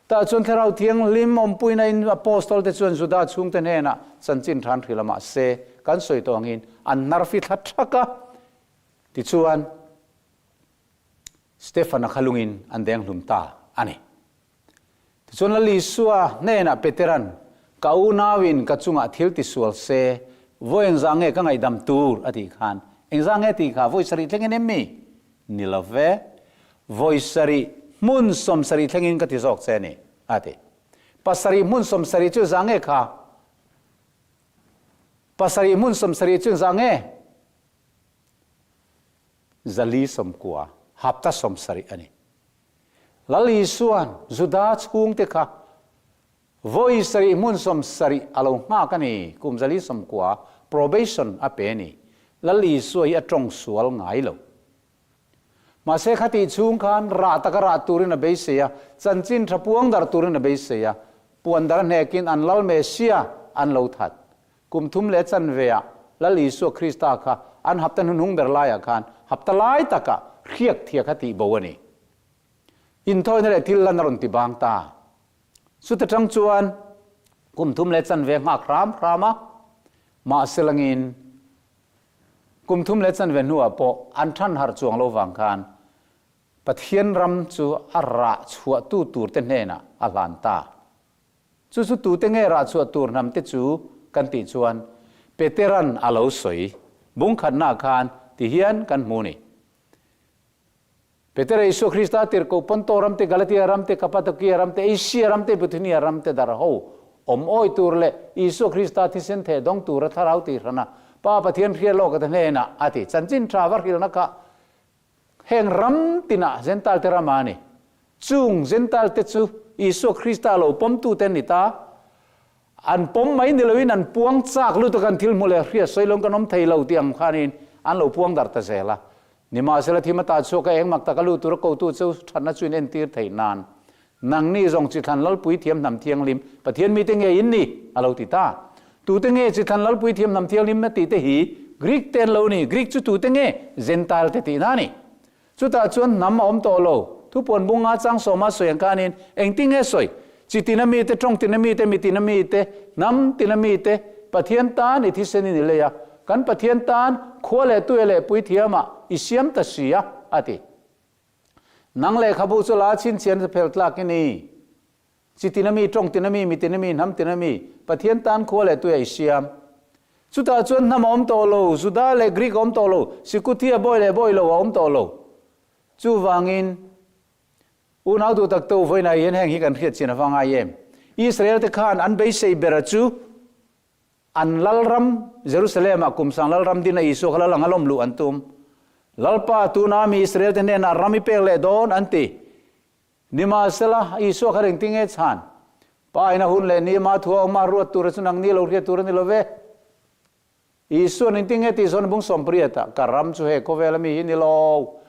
Tah chuan Thlarau Thianghlim awmpuina in Apostol te chuan Juda chhungte hnenah chanchin than hrilh a mahse kan sawi tawh angin an hnar fi thla thak a tichuan Stefan-a kha lungin an deng hlum ta a ni. Tichuan Lal Isua hnenah Petera'n, Ka unauin ka chungah thil tisual se, vawi engzah nge ka ngaihdam tur? a tih khan, Engzah nge tih kha vawi sarih thlengin em mi? Ni lo ve, vawi sarih hmun 70 thlengin ka ti zawk che a ni, a ti. Pasarih hmun 70 chu zah nge kha? Pasarih hmun 70 chu zah nge? 490, hapta 70 a ni. Lal Isua'n Juda chhungte kha vawi sarih hmun 70 a lo nghak a ni, kum 490 probation a pe a ni. Lal Isua hi a tawng sual ngai lo. Mahse khatih chhung khan rah taka rah turin a beisei a, chanchin tha puang darh turin a beisei a, puan darh hnekin an Lal Messiah an lo that. Kum thum leh chanveah Lal Isua Krista kha an hapta hnuhnung ber laiah khan hapta lai takah hriak thia kha tih bo a ni. Inthawina leh thil lan a rawn ti bang ta. Chuta tang chuan kum thum leh chanve nghak hram hram a, mahse langin kum thum leh chanve hnuah pawh an than harh chuang lo vang khan Pathian ram chu a rah chhuahtu turte hnenah a hlan ta. Chu chu tute nge rah chhuah tur hnam te chu kan tih chuan Peteran a lo sawi bung khatnaah khan ti hian kan hmu ni. Petera Isua Krista tirhkoh Ponto ram te, Galatia ram te, Kapadokia ram te, Asia ram te, Bithunia ram te darh ho awm awi tur leh Isua Krista thisen theh dawng tura thlarau tih hrana Pa Pathian hria lawk te hnenah a ti. Chanchin tha va hrilhna kha Heng ram tinah Gentile te rama a ni. Chung Gentile te chu Isua Krista lo pawmtute an ni ta. An pawm mai ni loin an puang chak lutuk an thil hmu leh hriat sawi lawng kan awm thei lo tih ang khanin an lo puang darh ta zel a. Nimahsela thim ata chhuak a engmak taka lut tura kotu chu thatna chu in entir theih nan Nangni zawng Chithlan Lalpui Thiam Hnam Thianghlim, Pathian mite nge in ni? a lo ti ta. Tute nge Chithlan Lalpui Thiam Hnam Thianghlim na tihte hi Greek te an lo ni. Greek chu tute nge? Gentile te tihna a ni. Chutah chuan hnam a awm tawh lo. Thupuan bunga chang sawma sawi ang khanin engtin nge sawi? Chi tina mite, tawng tina mite, mi tina mite, hnam tina mite, Pathian tan i thisen in i lei a, kan Pathian tan khua leh tue leh puithiamah i siam ta si a, a ti. Nang lehkhabu chu la chhinchhian sa phel tlak i ni. Chi tin a mi, tawng tin a mi, mi tin a mi, hnam tin a mi, Pathian tan khua leh tui a i siam. Chutah chuan hnam a awm tawh lo, Juda leh Greek a awm tawh lo, Sikuthia bawi leh bawi lo a awm tawh lo. Chuvangin, unau duh tak te u vawiinah hian heng hi kan hriat chin a va ngai em? Israel te khan an beisei bera chu An lalram, Jerusalem-ah kum sang lalram dina Isua kha lal anga lawm luh an tum. Lalpa, tuna mi Israel-te hnenah ram i pek leh dawn, an ti. Nimahsela, Isua kha ringti nge chhan? Pa ina hun leh ni ama thua awma ruat tura chu nangni lo hriat tur a ni lo ve. Isua'n engti nge tih zawn bung 80-ah, Ka ram chu he khawvela mi hi ni lo.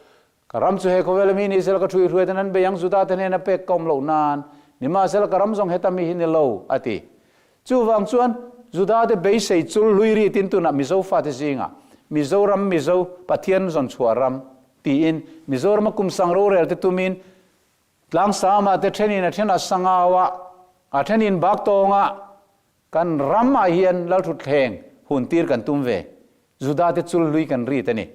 Ka ram chu he khawvela mi ni sela ka thu i hruaiin an bei ang, Judate hnena pek ka awm loh nan, nimahsela ka ram zawng heta mi hi ni lo, a ti. Chuvang chuan Judate beisei chul hlui ri tin tunah Mizo fate zingah Mizoram Mizo Pathian zawn chhuah ram tiin Mizorama kum sang rorel te tumin Tlangsama te thenin a then a sangau a, a thenin Baktawngah Kan ram ah hian Lalthutthleng hun tir kan tum ve. Juda te chul hlui kan rit a ni.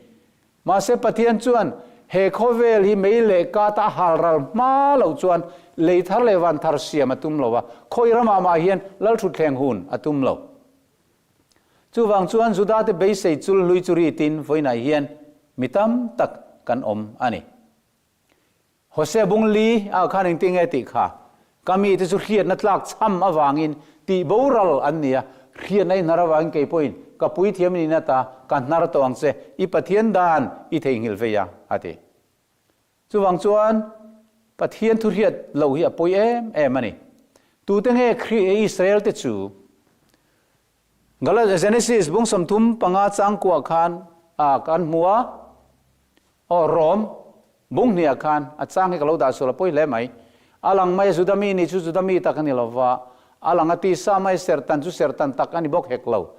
Mahse Pathian chuan he khawvel hi mei leh kata a hal ral hma loh chuan lei thar leh van thar siam a tum lo a, khawi ramah mah hian Lalthutthleng hun a tum lo. Chuvang chuan Juda te beisei chul hlui chu ritin vawiinah hian mi tam tak kan awm a ni. Hosea bung li ah khan engtin nge tih kha? Ka mite chu hriatna tlak chham avangin tih boral an ni a, hriatna i hnar avangin kei pawhin ka puithiam i nihna ta ka hnar tawh ang che, i Pathian dan i theihnghilh vei a, a ti. Chuvang chuan Pathian thu hriat loh hi a pawi em em a ni. Tute nge Khrih Israel te chu? Gala Genesis bung 35 changkuah khan ah kan hmu a, aw Rom. Bung hniah khan a chang hi ka lo dah sual a pawi hle mai. A lang mai a Juda mi nih chu Juda mi tak a ni lo va, a lang a tisa mai serhtan chu serhtan tak a ni bawk hek lo.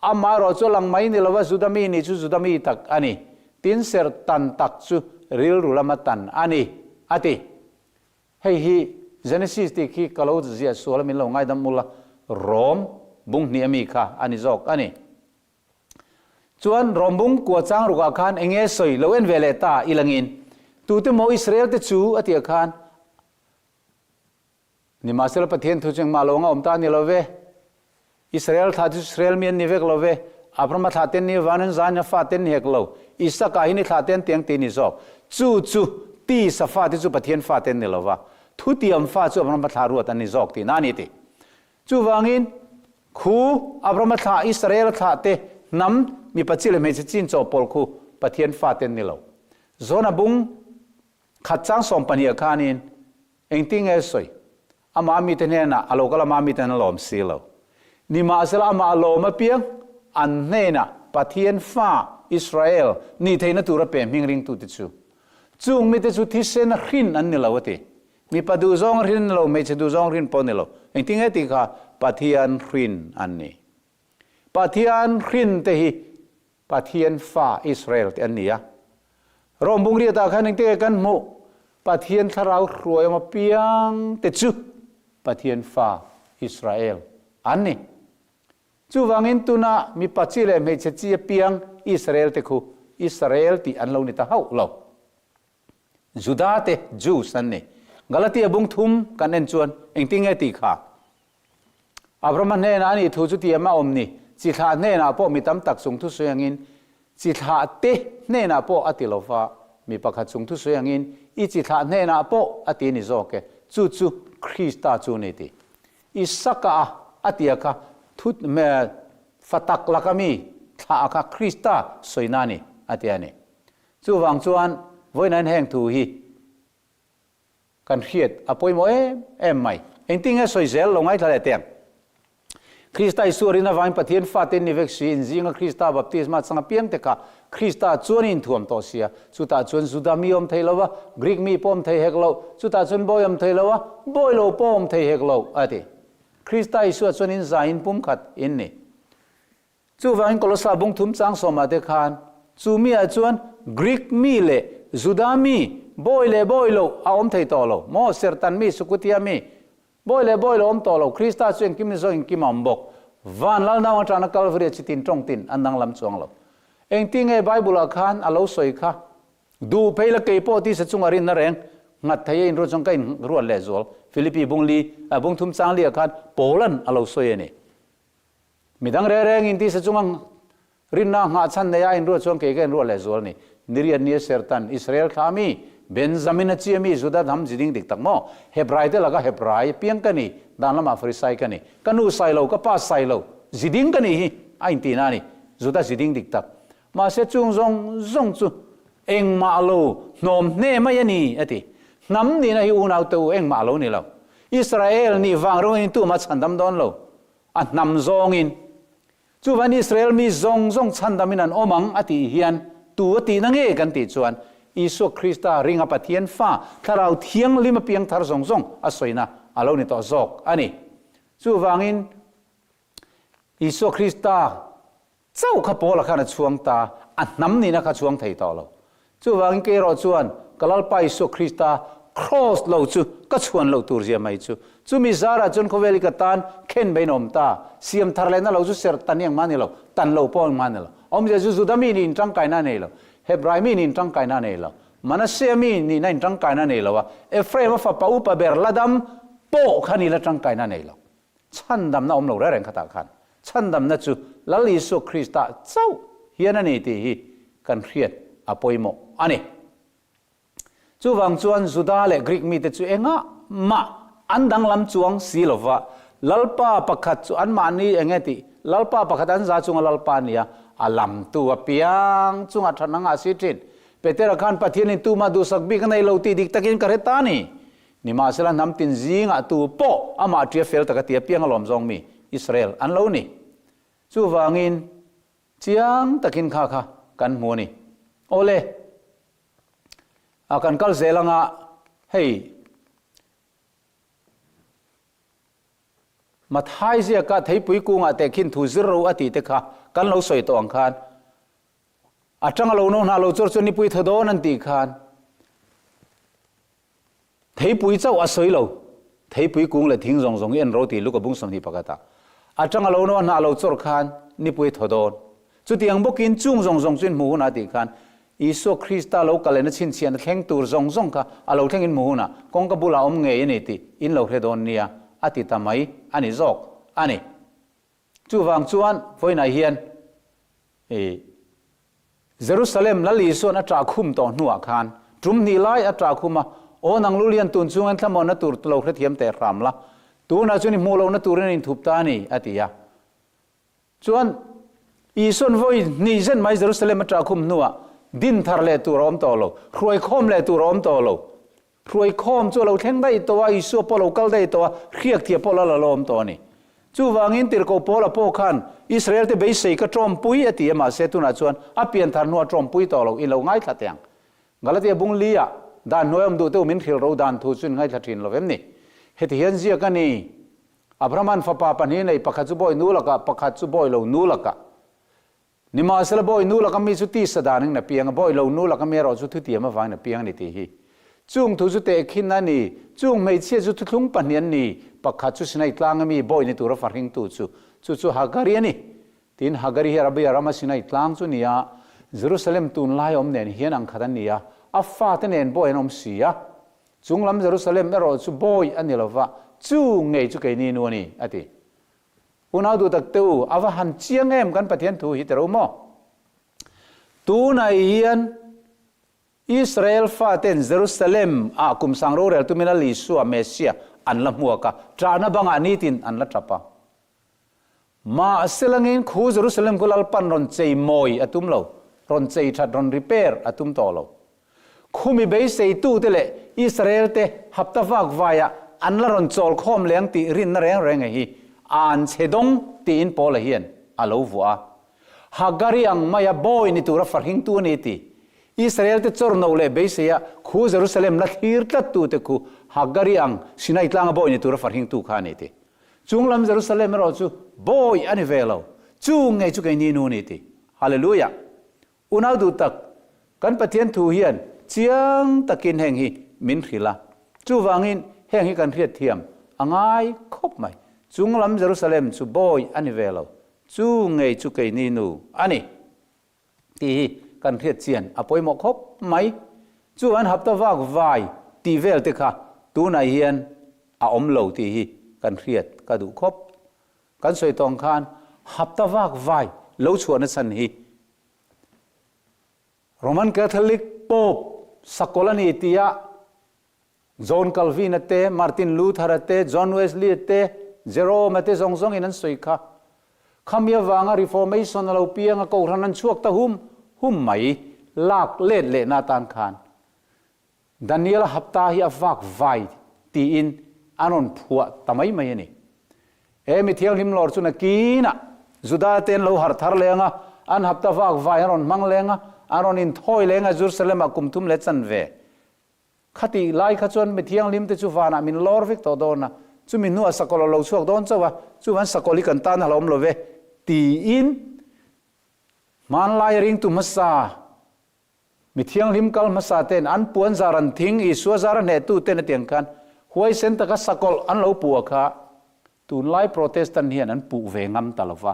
Amaherawh chu a lang mai ni lo va Juda mi nih chu Juda mi tak a ni. Tin serhtan tak chu rilru lama tan a ni, a ti. Hei hi Genesis tih khi ka lo ziah sual a min lo ngaidam ula, Rom bung hnih ami kha a ni zawk a ni. Chuan Rom bung kua chang rukah khan eng nge sawi lo en ve leh ta i langin tute maw Israel te chu a tih khan Nimahsela Pathian thu chu engmah lo anga awm ta a ni lo ve. Israel thlah chu Israel mi an ni vek lo ve. Abrahama thlah te an ni van an zan a fa te an ni hek lo. Isaka hi ni thlah te an tiang ti a ni zawk. Chu chu tisa fa te chu Pathian fa te an ni lo va. Thutiam fa chu Abrahama thlah ruat an ni zawk tihna a ni ti. Chuvangin khu Abrahama thlah Israel thlah te hnam mipa chi leh hmeichhe chin chawhpawlh khu Pathian fa te an ni lo. Zona bung khat chang 12 ah khanin Engtin nge sawi? Amah mite hnenah a lo kal amah mite an lawm si lo. Nimahsela amah a lawm apiang an hnenah Pathian fa Israel nih theihna tura pe hming ringtute chu. Chung mite chu thisen a hrin an ni lo a ti. Mipa duhzawng a hrin an ni lo, hmeichhe duhzawng hrin pawh a ni lo. Engtin nge tih kha Pathian hrin an ni. Pathian hrin te hi Pathian fa Israel te an ni a. Rom bungriatah khan engte nge kan hmuh? Pathian thlarau hruai awm apiang te chu Pathian fa Israel an ni. Chuvangin tuna mipa chi leh hmeichhe chi apiang Israel te khu Israel tih an lo ni ta hauh lo. Juda te Jews an ni. Galatia bung thum kan en chuan engtin nge tih kha? Abrahama hnenah a nih thu chu tiam a awm ni. Chi thlah hnenah pawh mi tam tak chung thusawi angin, chi thlah te hnenah pawh a ti lo va, mi pakhat chung thusawi angin, i chi thlah hnenah pawh a ti ni zawk e, chu chu Krista chu ni ti. Isaka a a tia kha thu fa tak laka mi thlah kha Krista sawina a ni a ti a ni. Chuvang chuan vawiin heng thu hi kan hriat a pawimawh em em mai. Engtin nge sawi zel lo ngaithla leh teng? Krista Isua rin avangin Pathian fate ni vek si, inzinga Krista baptisma changa piang te kha Krista chuan i inthuam tawh sia. Chutah chuan Juda mi awm thei lo va, Greek mi pawh awm thei hek lo, chutah chuan bawi awm thei lo va, bawi lo pawh awm thei hek lo, a ti. Krista Isua chuan in zaiin pumkhat in ni. Chuvangin Kolosa bung thum chang sawmah te khan chu mi ah chuan Greek mi leh Juda mi, bawi leh bawi lo a awm thei tawh lo maw? Sertan mi, Sukutia mi, bawi leh bawi lo awm tawh lo. Krista chu engkim ni zawk engkim a awm bawk. Van lal nau atana Kalvari a chitin tawng tin an danglam chuang lo. Engtinge Bible ah khan a lo sawi kha? Duh phei la kei pawh tisa chunga rinna reng nghat thei a inruat chuan ka inruat leh zual. Philippi bung li, bung thum chang li ah khan Paulan a lo sawi a ni. Midang reng reng in tisa chunga rinna nghahchhan nei a inruat chuan kei ka inruat leh zual ni. Niriat nia Sertan, Israel thla mi, Benjamin a chia mi, Juda hnam ziding dik tak maw? Hebrai te laka Hebrai piang ka ni, dan lamah Farisai ka ni. Ka nu sai lo, ka pa sai lo, ziding ka ni hi a intihna a ni. Juda ziding dik tak. Mahse chung zawng zawng chu engmah lo hnawm hne mai a ni, a ti. Hnam nihna hi unau te u engmah lo ni lo. Israel nih vang ringawtin tumah chhandam dawn lo. A hnam zawngin, Chuvan Israel mi zawng zawng chhandamin an awm ang a tih hian tu a tihna nge kan tih chuan Isua Krista ringa Pathian fa Thlarau Thianghlim a piang thar zawng zawng a sawina a lo ni tawh zawk a ni. Chuvangin Isua Krista Chauh kha Paula khan a chhuang ta, a hnam nihna kha chhuang thei tawh lo. Chuvangin kei erawh chuan ka Lalpa Isua Krista Kraws lo chu ka chhuan loh tur zia mai chu. Chumi zarah chuan khawvel hi ka tan khen beiin a awm ta. Siam thar lehna lo chu serh tan hi engmah a ni lo, tan lo pawh engmah a ni lo. Awmzia chu Juda mi nih intangkaina a nei lo, Hebrai mi nih intangkaina a nei lo, Manasseh mi nihna intangkaina a nei lo a, Ephraim-a fapa upa ber Ladam pawh kha nihna tangkaina a nei lo. Chhandamna awm lo reng reng khatah khan chhandamna chu Lal Isua Krista chauh hian a ni tih hi kan hriat a pawimawh a ni. Chuvang chuan Juda leh Greek mite chu engah mah an danglam chuang si lova, Lalpa pakhat chu anmahni eng nge tih, Lalpa pakhat an za chunga Lalpa a ni a, a lamtu apiang chungah thatna ngah si thin. Petera khan Pathianin tumah duhsak bik a nei lo tih dik takin ka hre ta a ni. Nimahsela hnam tin zingah tu pawh amah ṭia fel taka tia piang a lawm zawng mi Israel an lo ni. Chuvangin chiang takin kha kha kan hmu a ni. Awle! A kan kal zel anga hei Mathai ziaka theipui kungah tehkhin thu zir ro a tih te kha kan lo sawi tawh ang khan a tanga lo no hna lo chawr chu nipui thaw dawn an tih khan Theipui chauh a sawi lo. Theipui kung leh thing zawng zawng hi en ro tih Luka bung 21 ah a tanga lo no a hnah lo chawr khan nipui thaw dawn. Chutiang bawkin chung zawng zawng chu in hmu hunah tih khan Isua Krista lo kal lehna chhinchhiahna thleng tur zawng zawng kha a lo thleng in hmu hunah kawngka bulah awm ngei a ni tih in lo hre dawn nia a ti ta mai a ni zawk a ni. Chuvang chuan vawiinah hian i Jerusalem Lal Isua'n a ṭah khum tawh hnuah khan ṭum hnih lai a ṭah khum a, Aw nang Lulian tun chungin thlamawnna tur lo hrethiam teh hram la, tunah chuan i hmuh lohna turin a inthup ta a ni, a ti a. Chuan Isua'n vawi hnih zen mai Jerusalem a ṭah khum hnuah din thar leh tur a awm tawh lo, hruai khawm leh tur a awm tawh lo. Hruai khawm chu a lo thleng daih tawh a, Isua pawh a lo kal daih tawh a, hriak thiah pawh la la lo awm tawh a ni. Chuvangin tirhkoh Paula pawh khan Israelte beisei ka tawmpui a ti a, mahse tunah chuan a pian thar hnuah tawmpui tawh lo, in lo ngaithla teh ang. Galatia bung li-ah dan hnuai awm duh te u min hrilh ro dan thu chu in ngaithla thin lo vem ni? Heti hian ziak a ni, Abrahama'n fapa pahnih nei, pakhat chu bawi nu lakah, pakhat chu bawi lo nu lakah. Nimahsela bawi nu laka mi chu tisa dan in a piang a, bawi lo nu laka mi erawh chu thutiam avangin a piang a ni tih hi. Chung thu chu tehkhin a ni, chung hmeichhia chu thuthlung pahnih an ni, pakhat chu Sinai tlanga mi bawi ni tura fahringtu chu, chu chu Hagari a ni. Tin, Hagari hi Arabia rama Sinai tlang chu ni a, Jerusalem tunlai awm nen hian ang khat an ni a, a fate nen bawi an awm si a. Chung lam Jerusalem erawh chu bawi a ni lova, chu ngei chu keini nu a ni, a ti. Unau duh tak te u, a va han chiang em kan Pathian thu hi tero maw? Tunah hian Israel faten Jerusalem ah kum sang rorel tumin Lal Isua, Messiah, an la hmuak a, ṭahna bangah nitin an la ṭap a. Mahse langin khu Jerusalem khu Lalpan rawn chei mawi a tum lo, rawn chei ṭhat, rawn repair a tum tawh lo. Khumi beiseitute leh Israel-te hapta vak vaiah an la rawn chawl khawm leng tih rinna reng reng hi an chhe dawng tiin Paula hian a lo vuah a. Hagari ang maia bawi ni tura fahringtu a ni ti. Israel-te chawrno leh beiseia khu Jerusalem la thlir tlattute khu Hagari ang Sinai tlanga bawi ni tura fahringtu kha a ni ti. Chung lam Jerusalem erawh chu bawi a ni ve lo, chu ngei chu keini nu a ni ti. Hallelujah! Unau duh tak, kan Pathian thu hian chiang takin heng hi min hrilh a. Chuvangin heng hi kan hriat thiam a ngai khawp mai. Chung lam Jerusalem chu bawi a ni ve lo, chu ngei chu keini nu a ni tih hi kan hriat chian a pawimawh khawp mai. Chu an hapta vak vai tih vel te kha tunah hian a awm lo tih hi kan hriat ka duh khawp. Kan sawi tawng khan hapta vak vai lo chhuahna chhan hi Roman Catholic Pope sakawlh a ni tia John Calvin-a te, Martin Luther-a te, John Wesley-a te, Jerome-a te zawng zawngin an sawi kha. Khami avanga Reformation a lo piang a, kohhran an chhuak ta hum hum mai lak let lehna atan khan Daniel-a hapta hi a vak vai tiin an rawn phuah ta mai mai a ni. He mi thianghlim lawr chu nakinah Juda te an lo harh thar leng a, an hapta vak vai an rawn hmang leng a, an rawn inthawi leng a Jerusalem-ah kum thum leh chanve. Khatih lai kha chuan mi thianghlim te chu vanah min lawr vek tawh dawn a, chumi hnuah sakawlh a lo chhuak dawn chauh a, chuvan sakawlh hi kan tan a hlauhawm lo ve tiin hmanlai ringtu hmasa Mi thianghlim kal hmasa ten an puan zar an thing, Isua zar a hnehtu ten a tiang khan huaisen taka sakawlh an lo puh a kha tunlai Protestant hian an puh ve ngam ta lova.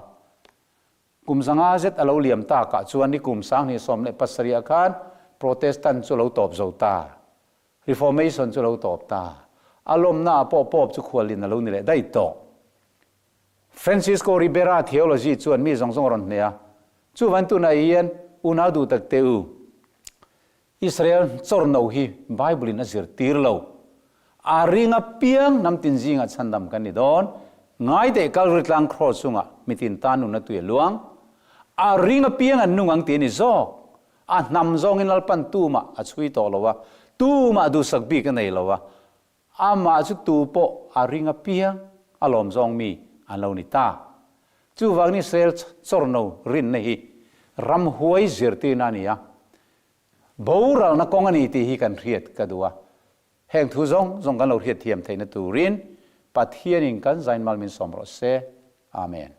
Kum zanga zet a lo liam takah chuan ni kum 2017 ah khan Protestant chu lo tawp zo ta, Reformation chu lo tawp ta, a lawmna ah pawh Pope chu khualin a lo ni leh daih tawh. Francisco Ribera theology chuan mi zawng zawng a rawn hneh a, chuvan tunah hian unau duh tak teh u, Israel chawrno hi Bible in a zirtir lo. A ring apiang hnam tin zingah chhandam kan ni dawn. Ngai teh Kalvari tlang cross chungah mitin tan nunna tui a luang. A ring apiang an nung ang ti a ni zawk. A hnam zawngin Lalpan tumah a chhui tawh lo a, tumah duhsak bik a nei lo a, Amah chu tu pawh a ring apiang a lawm zawng mi an lo ni ta. Chuvangin Israel chawrno rinna hi ramhuai zirtirna a ni a. Boralna kawng a ni tih hi kan hriat ka duh a. Heng thu zawng zawng kan lo hriat thiam theihna turin Pathianin kan zain mal min sawm rawh se. Amen.